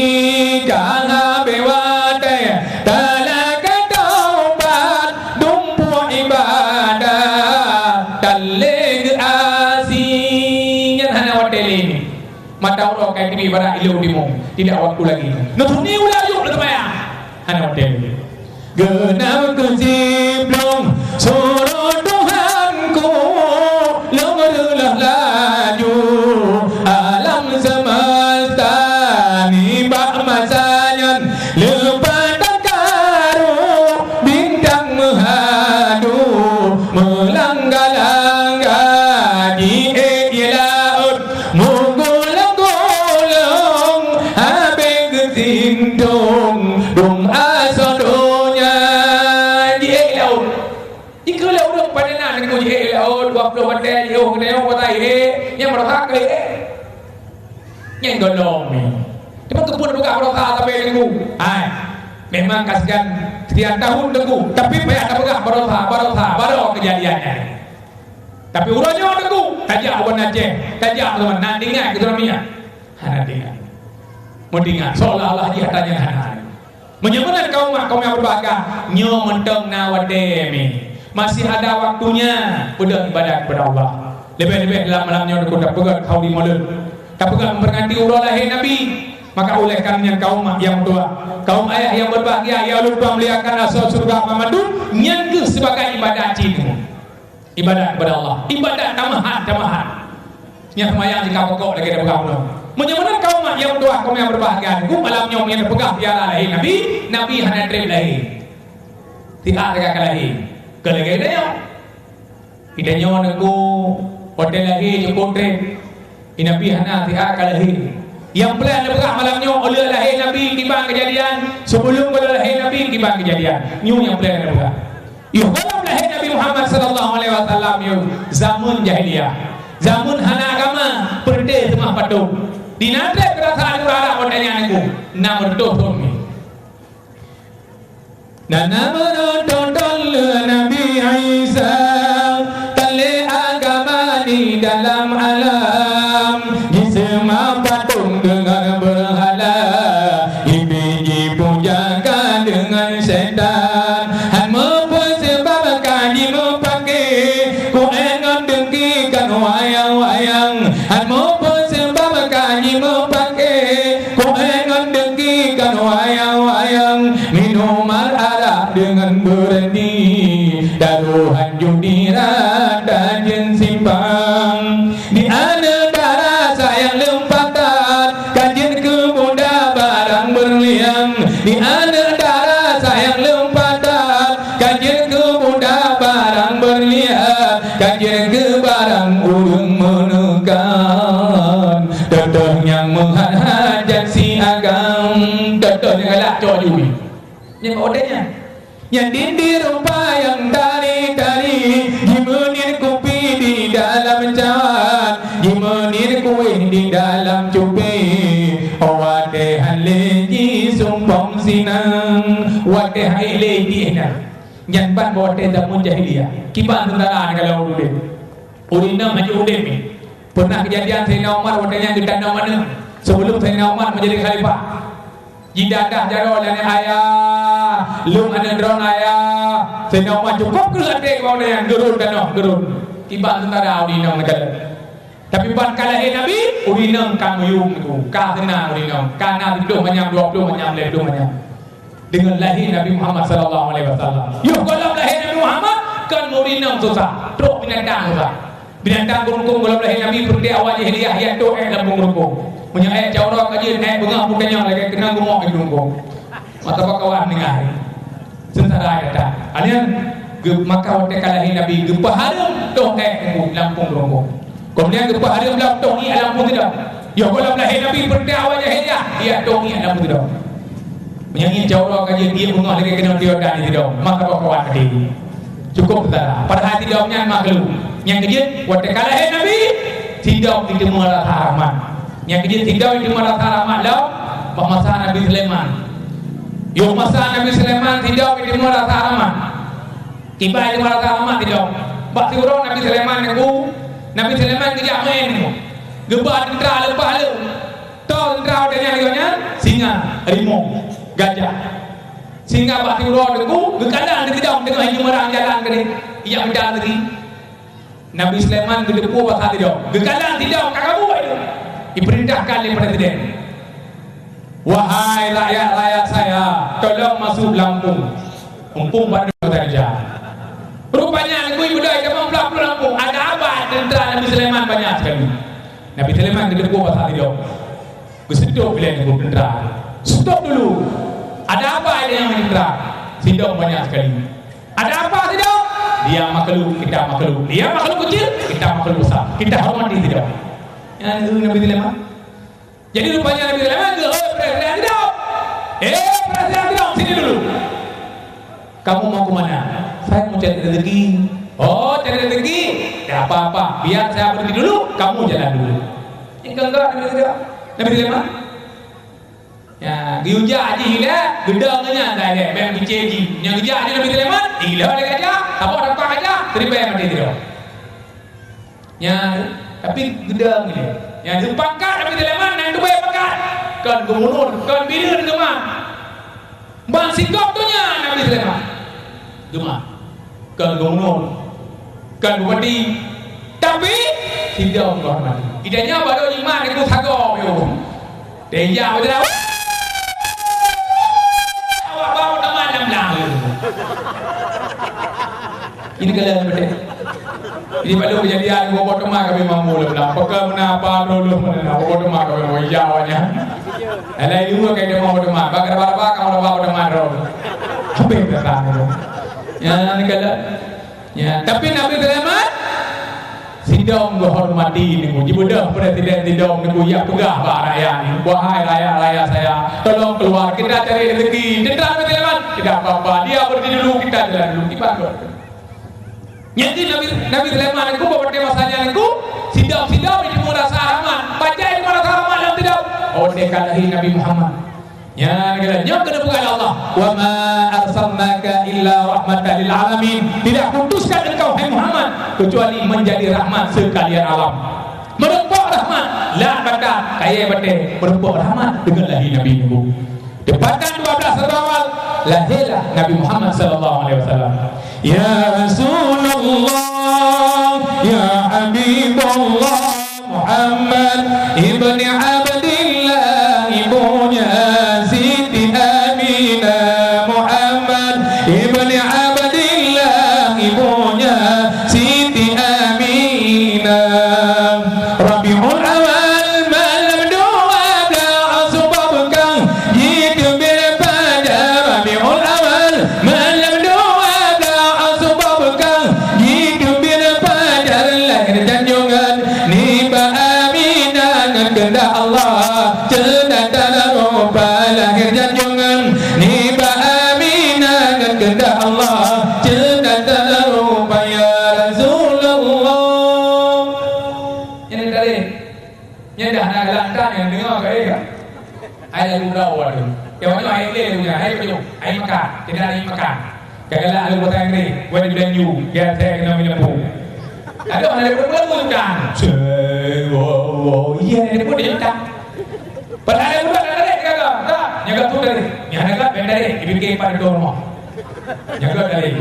ka habéh watèe, talaka taubat, dumpeue ibadat. Talé geuasi nyan hana watèe lé. Mata uroe ka teubiet barat ilong timong, tidak waktu lagi. Neusuni ulah yuk neuseumayang. Hana watèe lé. Geunam keu siplong, suroh Tuhanku, lôn laju alam semesta nibak masa nyan leupah takaru bintang meuhadu meulangga-langga di laôt. Meugulang-gulang habéh geusintong dum asoe donya jiék laôt. Jikheun lé ureuëng pada na neuk jiék laôt, dua ploh batée jiôh keunoe kota ék, nyang barosa keu ék. Nyang gohlom nyoe. Teuma keupeue peugah barosa sabe teungku? Hai, memang ka sekian, sekian tahun teungku, tapi payah tapeugah barosa, barosa, baroe keujadian nyan. Tapi uroe nyoe teungku, tajak u Banda Aceh, tajak u Sumatera, na teuingat keu Sumatera? Hana teuingat. Meuteuingat, seolah-olah jih ata nyan hana. Meunyoe meunan kaum mak, kaum nyang berbahagia, nyoe mantong na watée mi. Masih ada waktunya, peudong ibadat kepada Allah. Lebih-lebih dalam malam nyoe teungku tapeugét khauri Maulud. Tapeugét memperingati uroe lahé Nabi. Maka oleh karenanya kaum mak nyang meutuah, kaum ayah nyang berbahagia, nyang ulôn muliakan asoe syeuruga banmandum, nyan kheueh sibagai ibadat cit. Ibadat kepada Allah, ibadat tameuhat-tameuhat. Nyang seumayang jika pokok lagée tapeugah bunoe. Meunyoe meunan kaum mak nyang meutuah, kaum nyang berbahagia, teungku, malam nyoe nyang tapeugah piala lahé Nabi, Nabi hana treb lahé. Siat ka lahé. Keu lagée nyoe. Geutanyoe teungku, watée lahé cukôp treb. Nabi hana siat ka lahé. Nyang peureulee neupeugah malam nyoe, óh lheueh lahé Nabi kiban keujadian, sibeulom gohlom lahé Nabi kiban keujadian. Nyoe nyang peureulee neupeugah. Yoh gohlom lahé Nabi Muhammad sallallahu alaihi wasallam nyoe, zaman jahiliyah. Zaman hana agama, peureute seumah patong. Di na treb keurasaan ureuëng Arab watée nyan teungku, na meureutoh thon nyoe. Na, na meureutoh thon lé Nabi Isa, talé agama di dalam alam, jiseumah patong deungon beurhala, jibi jipuja ka deungon syaitan. Han meupeu seubab ka jimeupake, keu ék ngon deungki kon wayang-wayang. Han meupeu seubab ka jimeupake, keu ék ngon deungki kon wayang-wayang. Minuman arak deungon beurani, taruhan judi rata jeuet simpang. Di aneuëk dara sayang leumpatat, ka jeuet keu buda barang beurlian. Di aneuëk dara sayang leumpatat, ka jeuet keu buda barang beurlian, ka jeuet keu barang ureuëng meuneukan. Teutoh nyang meuhat hajat si agam, teutoh nyang galak cok jui. Nyang odeh nyan. Nyang dinding rupa nyang tari-tari, jimeuniet kupi di dalam cawan, jimeuniet kueh di dalam cupi. Watée han lé jisumpong sinan, watée han lé jih na. Nyan ban watée zaman jahiliyah. Kiban teuntara nyang ka lheueh udeb. Ureuëng inong hana udeb nyoe. Pernah keujadian Saidina Umar watée nyan geutanyong aneuëk, sebelum Saidina Umar menjadi khalifah. Jidadah jaroe lé aneuëk, "Ayah, lôn aneuëk droeneuh, Ayah." Saidina Umar cukôp kreueh até bak watée nyan, geurôn tanoh, geurôn. Kiban teuntara ureuëng inong neukalon. Tapi ban ka lahé Nabi, ureuëng inong ka meuyuem teungku, ka seunang ureuëng inong, ka na siplôh manyam, dua plôh manyam, lhée plôh manyam. Deungon lahé Nabi Muhammad sallallahu alaihi wasallam. Yoh gohlom lahé Nabi Muhammad, kon ureuëng inong susah, trok binatang susah. Binatang geurungkông gohlom lahé Nabi, peureute awai jahiliyah, ya trok ék lam geurungkông. Meunyoe ék cawra ka jeuet, ék beungoh mukanya lagée keunong geumoh di geurungkông. Mata bak kawan deungoe. Seungsara gata. Alien, geu-, maka watée ka lahé Nabi, geupeuhareuem toh ék teungku lam geurungkông. Keumudian geupeuhareuem lam toh ié lam peue sidong. Yoh gohlom lahé Nabi, peureute awai jahiliyah, ié toh ié lam peue sidong. Meunyoe ngieng cawra ka jeuet, ié beungoh lagée keunong tiok dan di sidong, maka bak kawan tadi. Cukôp seungsara. Padahai sidong nyan makhluk. Nyang keujeuet, watée ka lahé Nabi, sidong jiteumé rasa rahmat. Nyang keujeuet sidong jiteumé rasa rahmat lom bak masa Nabi Sulaiman. Yoh masa Nabi Sulaiman sidong jiteumé rasa rahmat. Kiban jiteumé rasa rahmat sidong. Bak siuroe Nabi Sulaiman nyan, Nabi Sulaiman geujak meu'én nyan. Geuba teuntra leumpah leuem. Toh teuntra watée nyan lagée nyan, singa, rimong, gajah. Singa bak siuroe teungku, geukalon sidong teungoh jimeurang jalan keudeh, ijak mita teugi. Nabi Sulaiman geuteupeue basa sidong. Geukalon sidong ka kabu itu. Diperintahkan lé presiden, "Wahai rakyat-rakyat saya, tolong masuk lampung. Mumpung bandum terjang." Rupanya, lagui beudôh teuma blah ploh lampung. Ada apa teuntara Nabi Sulaiman banyak sekali. Nabi Sulaiman geuteupeue pasal sidong. Geuseutôt bilai nibak teuntara. Stop dulu. Ada apa ini yang teuntara? Sidong banyak sekali. Ada apa sidong? Dia makhluk, kita makhluk. Dia makhluk kecil, kita makhluk besar. Kita hormati sidong. Nyan Nabi Sulaiman. Jadi rupanya Nabi Sulaiman geuyue, "Hei, presiden sidong! Eh, presiden sidong, sini dulu! Kamu mau ke mana?" "Saya mau cari rezeki." "Oh, cari rezeki? Tidak apa-apa. Biar saya berhenti dulu, kamu jalan dulu." Ini kan enggak Nabi Sulaiman. Nabi Sulaiman. Ya, geuyue jak jih ilée, geudong nyan dah ilée, bèk picé jih. Nyang geujak jih Nabi Sulaiman, ilée lé gajah, saboh teumpat gajah, seribèe maté sidroe. Nyan, tapi geudong ilée. Nyan, pangkat Nabi Sulaiman, nyan dua pangkat. Kon gubunur, kon bireuen geumah. Ban sikop donya Nabi Sulaiman geumah. Kon gubunur, kon bupati, tapi sidong geuhormati. Idanya baru iman itu sagoe piôh. Teuinjak beuteura. Awak bau teuma lam blang. Ini kalau betul. Ini baru kejadian, boh teuma kami mampu lam blang. Peka meunan apa dulu meunan, boh teuma kami mau ijak awaknya. Alah, ilmu kai teuma boh teuma. Bak raba-raba kamu raba boh teuma ro. Apa yang datang tu? Ya, ini kalau Ya, tapi Nabi Sulaiman sidong geuhormati nyoe, jibeudôh presiden sidong nyoe, ya peugah bak rakyat nyoe, "Wahai rakyat-rakyat saya, tolong keluar, kita cari rezeki." Teuntang Nabi Sulaiman, "Tidak apa-apa, dia berhenti dulu, kita jalan dulu." Kiban. Jadi Nabi, Nabi Sulaiman nyoe, pada masa nyan nyoe, sidong-sidong jimeu rasa rahmat. Bajai jimeu rasa rahmat lam sidong. Oh, dia kalahi Nabi Muhammad. Nyan keuh, nyoe keuh peugah lé Allah, "Wa ma arsalnaka illa rahmatan lil alamin." Tidak kuutuskan engkau, hai Muhammad, kecuali menjadi rahmat sekalian alam. Meureumpok rahmat, lam banda, kayèe batèe, meureumpok rahmat deungon lahé Nabi Nuh. Teupat dua belas Rabiul Awal, lahélah Nabi Muhammad sallallahu alaihi wasallam. Ya Rasulullah, ya Habiballah, Muhammad ibni Abdillah, ibunya Siti Aminah. Muhammad ibni Abdillah, ibunya Siti Aminah. Rabiul Awal, malam dua belas, sebab kang jiteubiet fajar. Rabiul Awal, malam dua belas, sebab kang jiteubiet fajar, lahé junjungan nibak Aminah ngon keundak Allah, ceunatan rupa. Lahé junjungan nibak Aminah ngon keundak Allah, ceunatan rupa, ya Rasulullah. Nyan tadi. Nyan dah na galak tan nyang deungoe ka, eh, ka. Ai lagu Daud tu. Nyang mana ai lé tu nya, ai peunyoe, ai makan. Kena ai makan. Ka galak lagu bahasa Inggris, when you, when you, biar saya kena minum pun. Ada orang lagu pun lagu kan. Say, wow, wow, yeah, dia pun dia tak. Padahal lagu dah dari kagak. Tak, nyaga tu dari. Nyaga ben dari, dibikin pada tu rumah. Jaga kali.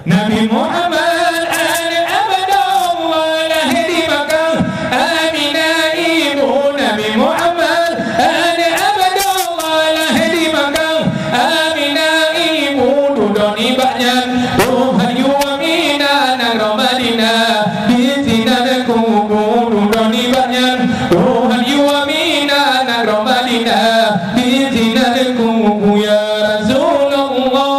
Nabi Muhammad aneuk Abdullah lahé di Makkah, Aminah ibu. Nabi Muhammad aneuk Abdullah lahé di Makkah, Aminah ibu. Dudoe nibak nyan Tuhan yue Aminah nanggroe Madinah, di sinan kubu. Dudoe nibak nyan Tuhan yue Aminah nanggroe Madinah, di sinan kubu, ya Rasulullah.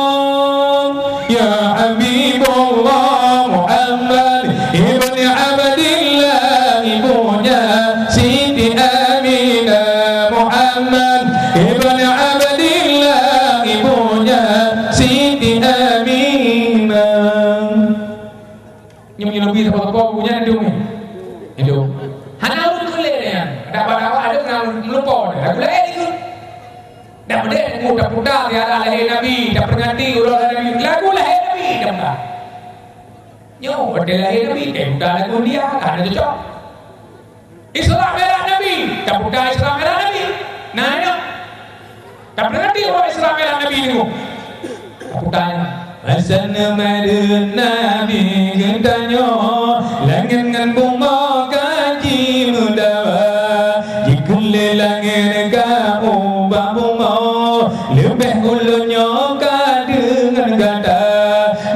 Ya Habibullah Muhammad ibni Abdillah, ibunya Siti Aminah. Muhammad ibni Abdillah, ibunya Siti Aminah. Nyoe meunyoe Nabi sapo-sapo buku nyan hidup ni. Hidup. Hana ureueng keu lé nyan. Dak bak awak ada ureueng meulupo dah. Lagu laén itu. Dak meudeh buku taputa ziarah lahé Nabi, taperingati uroe lahé Nabi. Lagu lahé Nabi taputa. Nyoe watèe lahé Nabi, taputa lagu dia, hana cocok. Isra Mi'raj Nabi. Taputa Isra Mi'raj Nabi. Nah, nyoe. Tapeureuti uroe Isra Mi'raj Nabi nyoe. Taputa nyoe. Masa neumadu Nabi geutanyoe, langèt ngon bumoe ka jimeudawa. Jikheun lé langèt ka ubak bumoe, leubeh ulôn nyoe ka deungon gata.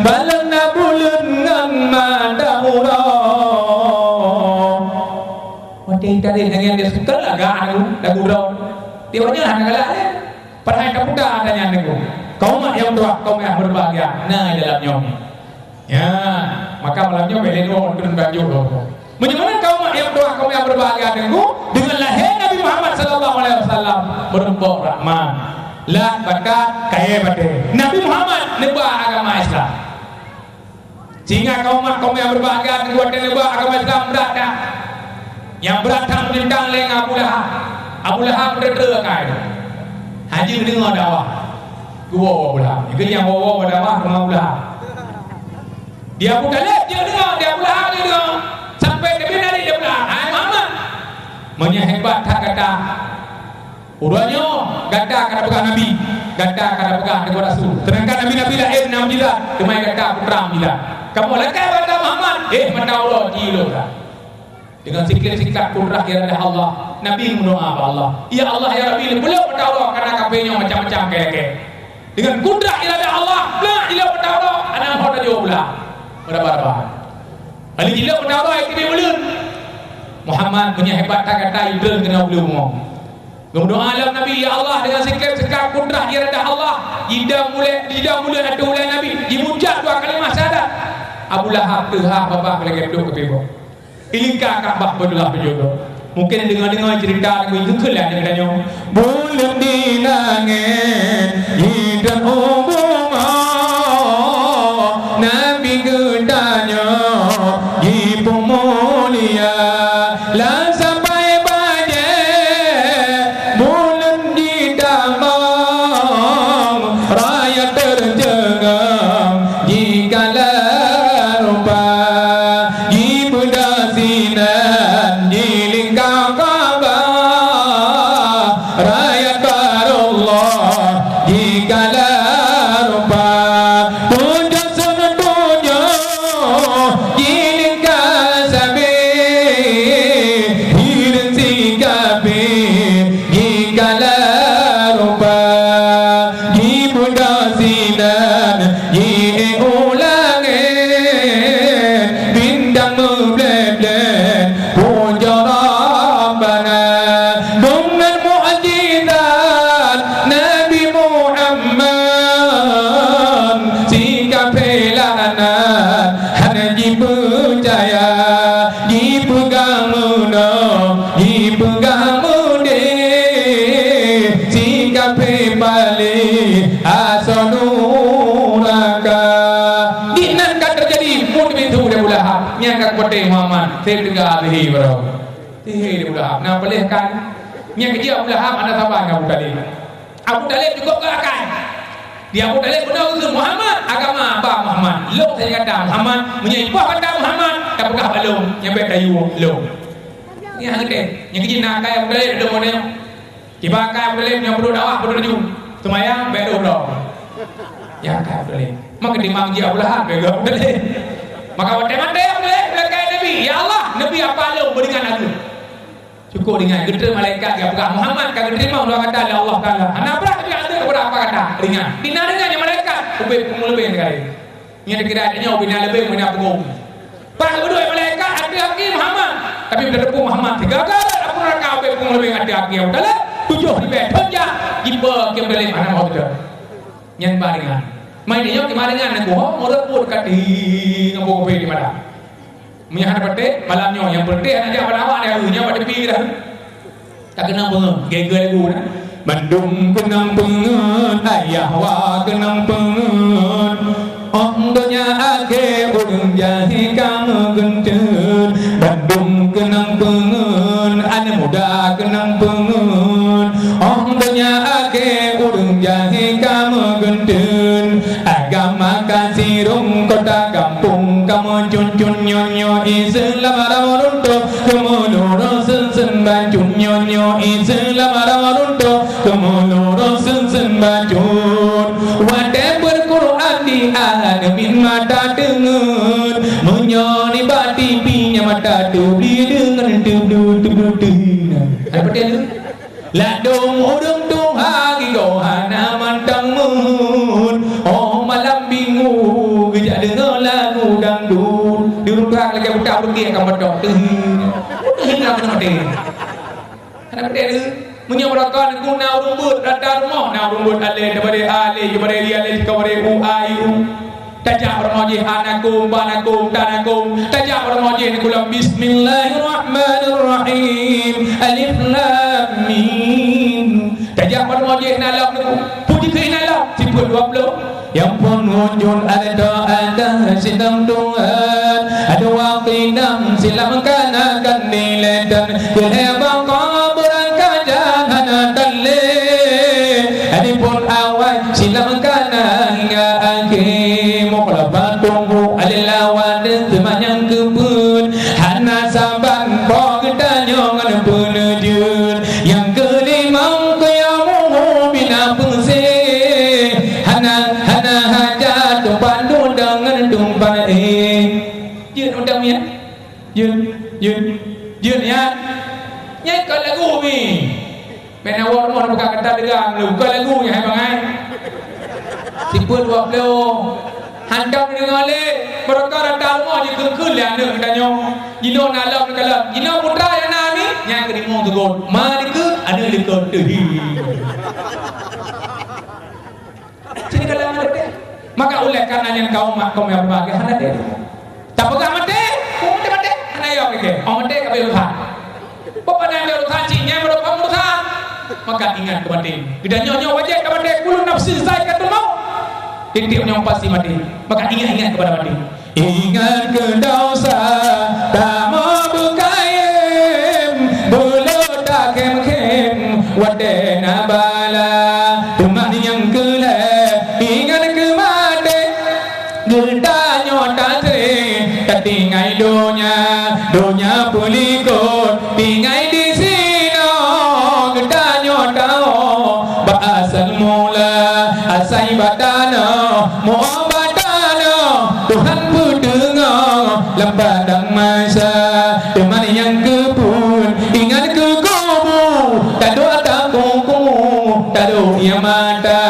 Balon na buleuen ngon mata uroe. Eh, tadi nyanyian dia suka lagak lagu, lagu droe. Dia banyak hana galak, eh. Padahai taputa tanya lagu. Kaum mak nyang tuha, kaum nyang berbahagia. Nah, di dalam nyoe. Ya, maka malam nyoe bèk lé droe turun banjur. Meunyoe kaum mak nyang tuha, kaum nyang berbahagia lagu, dengan lahé Nabi Muhammad sallallahu alaihi wasallam, meurumpok Rahman. Lah bakat kayèe batèe. Nabi Muhammad neuba agama Islam. Sehingga kaum mak, kaum nyang berbahagia, watèe neuba agama Islam brat that. Nyang brat that meuteuntang lé ngon Abu Lahab. Abu Lahab treuk-treuk akai. Hana jideungoe dakwah. Geuwoe Abu Lahab. Nyang woe-woe dakwah keu Abu Lahab. Di Abu Thalib jeuet deungoe, di Abu Lahab jeuet deungoe. Sampai teubiet nalek di Abu Lahab, "Hai Muhammad, meunyoe hebat that gata, uroe nyoe gata ka tapeugah nabi, gata ka tapeugah teungku rasul. Seudangkan nabi-nabi laén na mukjizat, teuma gata putra mukjizat. Kamoe lakèe bak gata Muhammad, eh, mata uroe jilôh that." Dengan sikap-sikap kudrah iradah Allah, Nabi meudoa bak Allah, "Ya Allah, ya Rabbi, neupeuleuk mata uroe, kareuna kafé nyoe macam-macam kayèe-kayèe." Dengan kudrah iradah Allah, plak jilôh mata uroe, hana ho tajôk blah. Meuraba-raba. Lalu jilôh mata uroe, teubiet buleuen. Muhammad, meunyoe hebat that gata, idrön keunoe beuleuen bumoe. Geumeudoa lom Nabi, "Ya Allah, dengan sikap-sikap kudrah iradah Allah, jidong ulèe, jidong buleuen ateueh ulèe Nabi, jimucap dua kalimah syahadat." Abu Lahab teuhah babah lagèe trôk keu piboh. Ilingka Ka'bah Baitullah beujeuet. Mungkin deungoe-deungoe ceurita lagu nyoe keu lagèe tanyoe. Buleuen di langèt, idong u bumoe, Nabi geutanyoe jipeumulia. Lam sapai bajèe, buleuen jitamong, raya teuceungong, jikala rupa. Jibeudôh sinan jilingka Ka'bah, raya karullah jikala rupa. Tujoh sun tujoh jilingka sabé, hireuen si kafé jikala rupa. Jibeudôh sinan jiék u langèt, bintang meublèt-blèt, pujoe Rabbana. Deungon mukjizat Nabi Muhammad, si kafé laknat hana jipeucaya. Jipeugah meunoe, jipeugah meudéh, si kafé paléh asoe nuraka. Dinan ka teujadi musuh Abu Lahab nyang ka geupatéh Muhammad, sehingga leubeh baroe. Tihé Abu Lahab, na paléh kan? Nyang keujeuet Abu Lahab hana saban ngon Abu Thalib. Abu Thalib cukôp geuakai. Di Abu Thalib beuna uzeuen, "Muhammad, agama ba Muhammad. Lôn saja gata Muhammad, meunyoe ipoh gata Muhammad, tapeugah bak lôn, nyang bèk tayue lôn." Nyan hana geutem. Nyang keujeuet na akai Abu Thalib lôn nyoe. Kiban akai Abu Thalib nyang peuduek dakwah peuduek laju. Seumayang bèk lôn droe. Nyan akai Abu Thalib. Maka timang jih Abu Lahab bèk Abu Thalib. Maka watèe maté Abu Thalib, lakèe Nabi, "Ya Allah, Nabi apa lôn beuringan aku." Cukôp ringan, geutreun malaikat geupeugah, "Muhammad ka geuteurimong dua kata lé Allah Taala." Hana brat tapi hana brat apa kata, ringan. Di na ringan nyan malaikat, ubé pungo leubeh nyan kali. Nyan dikira nyoe ubé na leubeh, ubé na pungo. Pat geuduek malaikat ateueh gaki Muhammad, tapi beutateupeue Muhammad sigaga rot apui neuraka ubé pungo leubeh ateueh gaki Abu Thalib, tujoh ribèe thon jak, jiba gaki Abu Thalib hana meuhôi teuh. Nyan ba ringan. Mai nyoe kiban ringan nyan kuhom ureueng pun ka tihi ngon bukon di mata. Meunyo hana patéh, malam nyoe nyang peureuteh hana jak bak awak lé, nyan bak tepi dah. Ka keunong peungeut, geugeu lagu dah. Bandum keunong peungeut, ayah wa keunong peungeut. Óh donya akhé ureueng jahé ka meugeunteut. Bandum keunong peungeut, aneuk muda keunong peungeut. Óh donya akhé ureueng jahé ka meugeunteut. Agama ka sirông kota gampông ka meucun-cun nyoe-nyoe Islam rhah runtoh, keumulurông seun-seun bacut nyoe-nyoe Islam rhah runtoh, keumulurông seun-seun bacut. Watèe beuet Quran di aneuk miet mata teungeut, meunyoe nibak T V nyan mata teubli deungon teublu-teublu teuh. Ada peuteh tu? Ladôm ureueng tuha gigoe hana mantong meuheuet. Óh malam Minggu geujak deungoe lagu dangdut. Di ureueng tuha lagèe buta beureugueng ka meudoh teuh. Hana maté. Hana maté tu. Meunyoe barokah neuk na ureueng beuet rata rumoh, na ureueng beuet alèh, daripada alèh, daripada alèh, daripada u, a, i, u. Tajak bak rumoh jih, a na kôm, ba na kôm, ta na kôm. Tajak bak rumoh jih neuk lom, "Bismillahirrahmanirrahim. Alif Lam Mim." Tajak bak rumoh jih na lom neuk, puji keu na lom, sifeut dua ploh. Nyang phôn wujud ada ateuh sindang Tuhan, ada waktu inong silam kana kan diletan, keu lhèe bangko beurangkat hana talé. Adapun awai silam kana hingga akhé, mukhlafa tunggu alé lawan dan seumanyang keupeuen, hana saban po geutanyoe ngon peuneujeuet. Nyang keulimong keu nyang muhu bina peungse, hana, hana hajat tumpang dudang ngon tumpang éh. Jeuet udang nyan. Jeuet, jeuet, jeuet nyan. Nyan kon lagu mi. Meunan awak rumoh buka kata deungon lu. Kon lagu nyan hai bangai. Sifeut dua ploh. Hantom deungoe lé, barokah rata rumoh jikeue-keue lé aneuk geutanyoe. Jinoe na lom neukalon. Jinoe putra nyang na mi, nyan keuh limong teugôt. Ma dikeue, aneuk dikeue teuh. Sini kalau maté. Maka oleh karena nyan kaum mak kaum nyang berbahagia hana deh. Tapeugah maté, oh maté maté, hana yo keu. Oh maté ka beuh Tuhan. Peue padahai urosan cit nyan meureumpok urosan. Maka ingat keu maté. Geutanyoe nyoe wajéb ka maté, kullu nafsin zaiqatul maut. Tiep-tiep nyoe pasti maté. Maka ingat-ingat keupada maté. Ingat keu desya tamong beukayém, beuleueh takhém-khém watée na bala. Teuma nyang keu lhée, ingat keu maté. Geutanyoe tasé tatinggai donya, donya peulikot tinggai disinoe. Geutanyoe tawoe bak asai mula, asai bak tanoh, muoh bak tanoh, Tuhan peuteungoh lam padang mahsyar. Teuma nyang keupeue, ingat keu kubu, taduek takuku, taduek ie mata,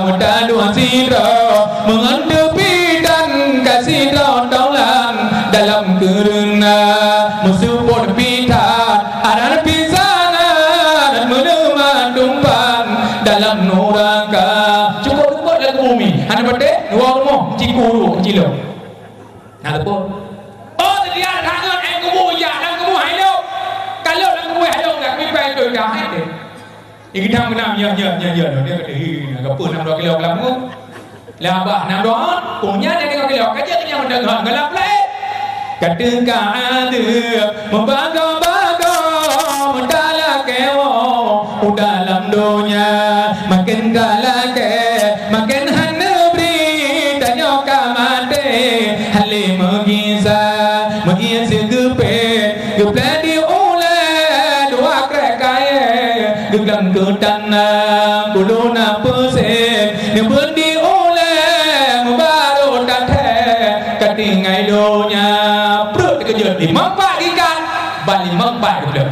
meuduek sidroe, meungon teupidan ka sidroe taulan dalam keureuna, meuseupôt pitan, adan pisanan, meuleumah dumpan dalam nuraka. Cukôp-cukôp lam bumi, hana patéh, dua rumoh, cikuru, cilok. Na teupeu? Oh, seudia that ngon éh kubu jak lam kubu hai lôn. Ka lôn lam kubu hai lôn, dak mimpai tu dah hai deh. Di geudang geunam, ya, ya, ya, ya, dia kata, "Hi, na gapeue nam dua kilo keulamu?" Lah bah nam dua, punya dia tengok kilo, ka jeuet kenyang meudeungon, galak pulai. Ka teuka adeueng, meubagoe-bagoe, meutalakée woe, u dalam donya, maken talakée, maken hana bri, tanyoe ka maté, hana lé meugisa, meuié sigeupét, geuplé di ulée, dua krek kayée, geuglang keu tanoh, bulu na peusén, neubeuet di ulée, meubarô tathée, ka tinggai donya, pruet teukeujot, limong pat ikat, ban limong pat geublok.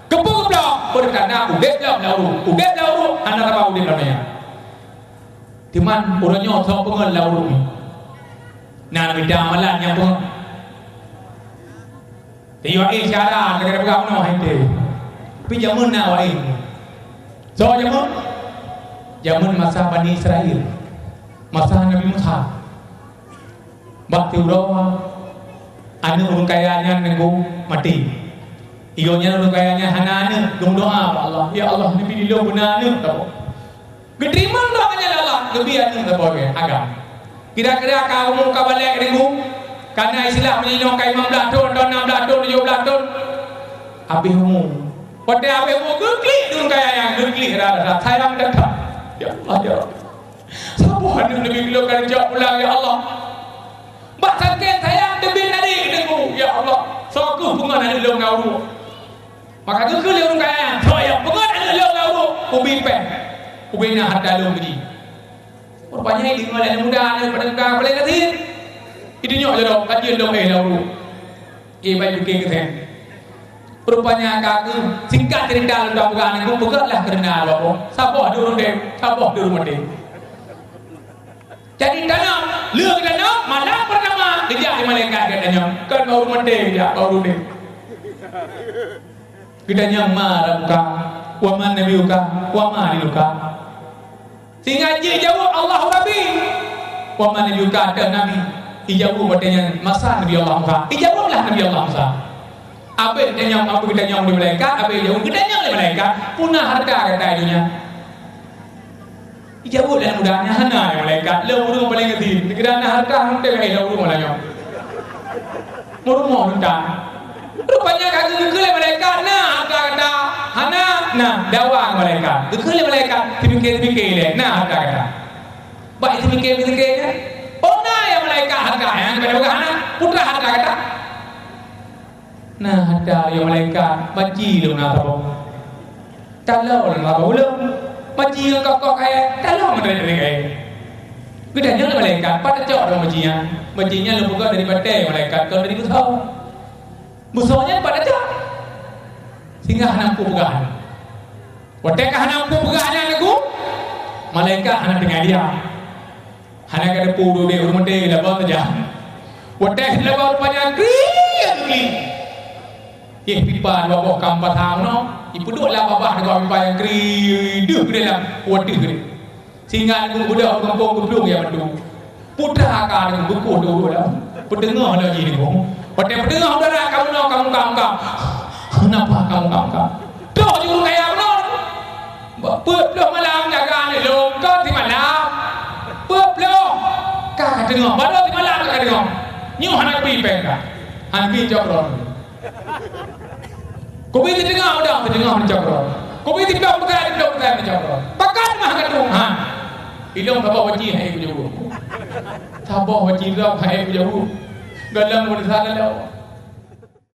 Keupeue geublok? Peue tanda udeb lom lam uruek. Udeb lam uruek, hana saban udeb lam donya. Teuma uroe nyoe soe peungon lam uruek nyoe? Na mita amalan nyang peungon. Di awak syara lagée peugah meunoe hai teuh. Tapi jameun na awak. Soe jameun? Jameun masa Bani Israel. Masa Nabi Musa. Bak siuroe, aneuk ureueng kaya nyan nunggu maté. Iyo nyan ureueng kaya nyan hana aneuk, geumeudoa bak Allah, "Ya Allah, neubi lôn beuna aneuk," taboh. Geuteurimong doa nyan lé Allah, neubi aneuk taboh lé agam. Kira-kira ka umu ka balek nunggu, kana istilah meunyoe ka limong blaih thon, atau nam blaih thon, tujoh blaih thon, habéh umu. Watée habéh umu, geuklik ureueng kaya nyan, geuklik rara, sayang that. Ya Allah, ya Rabb. Saboh aneuk neubi lôn ka neujak pulang, ya Allah. Bak saking sayang teubiet nadi keu teungku, ya Allah. Soe kheueh peungon aneuk lôn lam uruek? Maka geukheun lé ureueng kaya nyan, "Soe nyang peungon aneuk lôn lam uruek, ubi péng, ubi na hareuta lôn keu jih." Rupanya deungon aneuk muda, aneuk muda paléng gasien. Di dunia jodoh, kajian dong eh lam uruek. Ié bai pike geutem. Rupanya ka keuh singkat cerita lôn peugah nyan, peugah lah keureuna lôn. Saboh deuh udeb, saboh deuh maté. Jadi tanyoe, lheueh tanyoe, malam pertama geujak lé malaikat geutanyoe. Kon baru maté geujak, baru udeb. Geutanyong, "Ma rabbuka? Wa man nabiyuka? Wa ma dinuka?" Sehingga jijaweueb, "Allahu Rabbi." "Wa man nabiyuka?" "Teuh Nabi." Ijaweueb watée nyan masa Nabi Allah Musa. Ijaweueb lah Nabi Allah Musa. Abéh geutanyong, abéh geutanyong lé malaikat, abéh ijaweueb, geutanyong lé malaikat, "Peue na hareuta gata di donya?" Ijaweueb lé muda nyan, "Hana, ya malaikat, lôn ureuëng paleng asie, seukira na hareuta hana teuh lôn ureuëng malam nyoe." Meurumoh nyan. Rupanya ka geukheun lé malaikat, "Na hareuta gata?" "Hana." "Na, dawa ngon malaikat." Geukheun lé malaikat, sipike-sipike ilée, "Na hareuta gata?" Bak sipike-sipike nyan, "Oh, na, ya malaikat, hareuta." Nyang keuneuk peugah, "Hana." "Peue teuma hareuta gata?" "Na hareuta, ya malaikat, banci lôn na saboh. Taloe lôn na saboh ulôn. Banci nyang koh-koh kayée, taloe meudrek-drek kayée." Geutanyong lé malaikat, "Pat tacok droe banci nyan?" "Banci nyan lôn peugöt dari batée, ya malaikat, kon dari beusoe." "Beusoe nyan pat tacok?" Sehingga hana peue peugah. Watée ka hana peue peugah nyan, Teungku, malaikat hana tinggai diam. Hana ka teupeu udeb, ureuëng maté laba saja. Watée laba rupanya krieng-krieng. Yeh, pipa dua boh ka meupasan meunoe, ipeuduek lam babah dua pipa nyang krieng, deuh keudeh lam, wadeuh keudeh. Sehingga Teungku beudôh gampông geuplueng ya meutu. Putra ka Teungku beukoh dua-dua lam. Peuteungoh lom jih Teungku. Watée peuteungoh udara ka meunoe, ka muka, muka. Kenapa ka muka, muka? Troh juru kaya meunoe. Peuet ploh malam jaga aneuk lôn, kon simalam. Peuet ploh. Ka, ka teungoh, baru simalam ka teungoh. Nyoe hana geubri péng ka. Hana geubri cok droe. Kubi siteungoh udang, siteungoh meucok droe. Kubi siploh peukai, siploh peukai meucok droe. Pakat mah ka tueng, ha. Ilong saboh baci hai kujabu. Saboh baci droe hai kujabu. Dalam urusan lalu.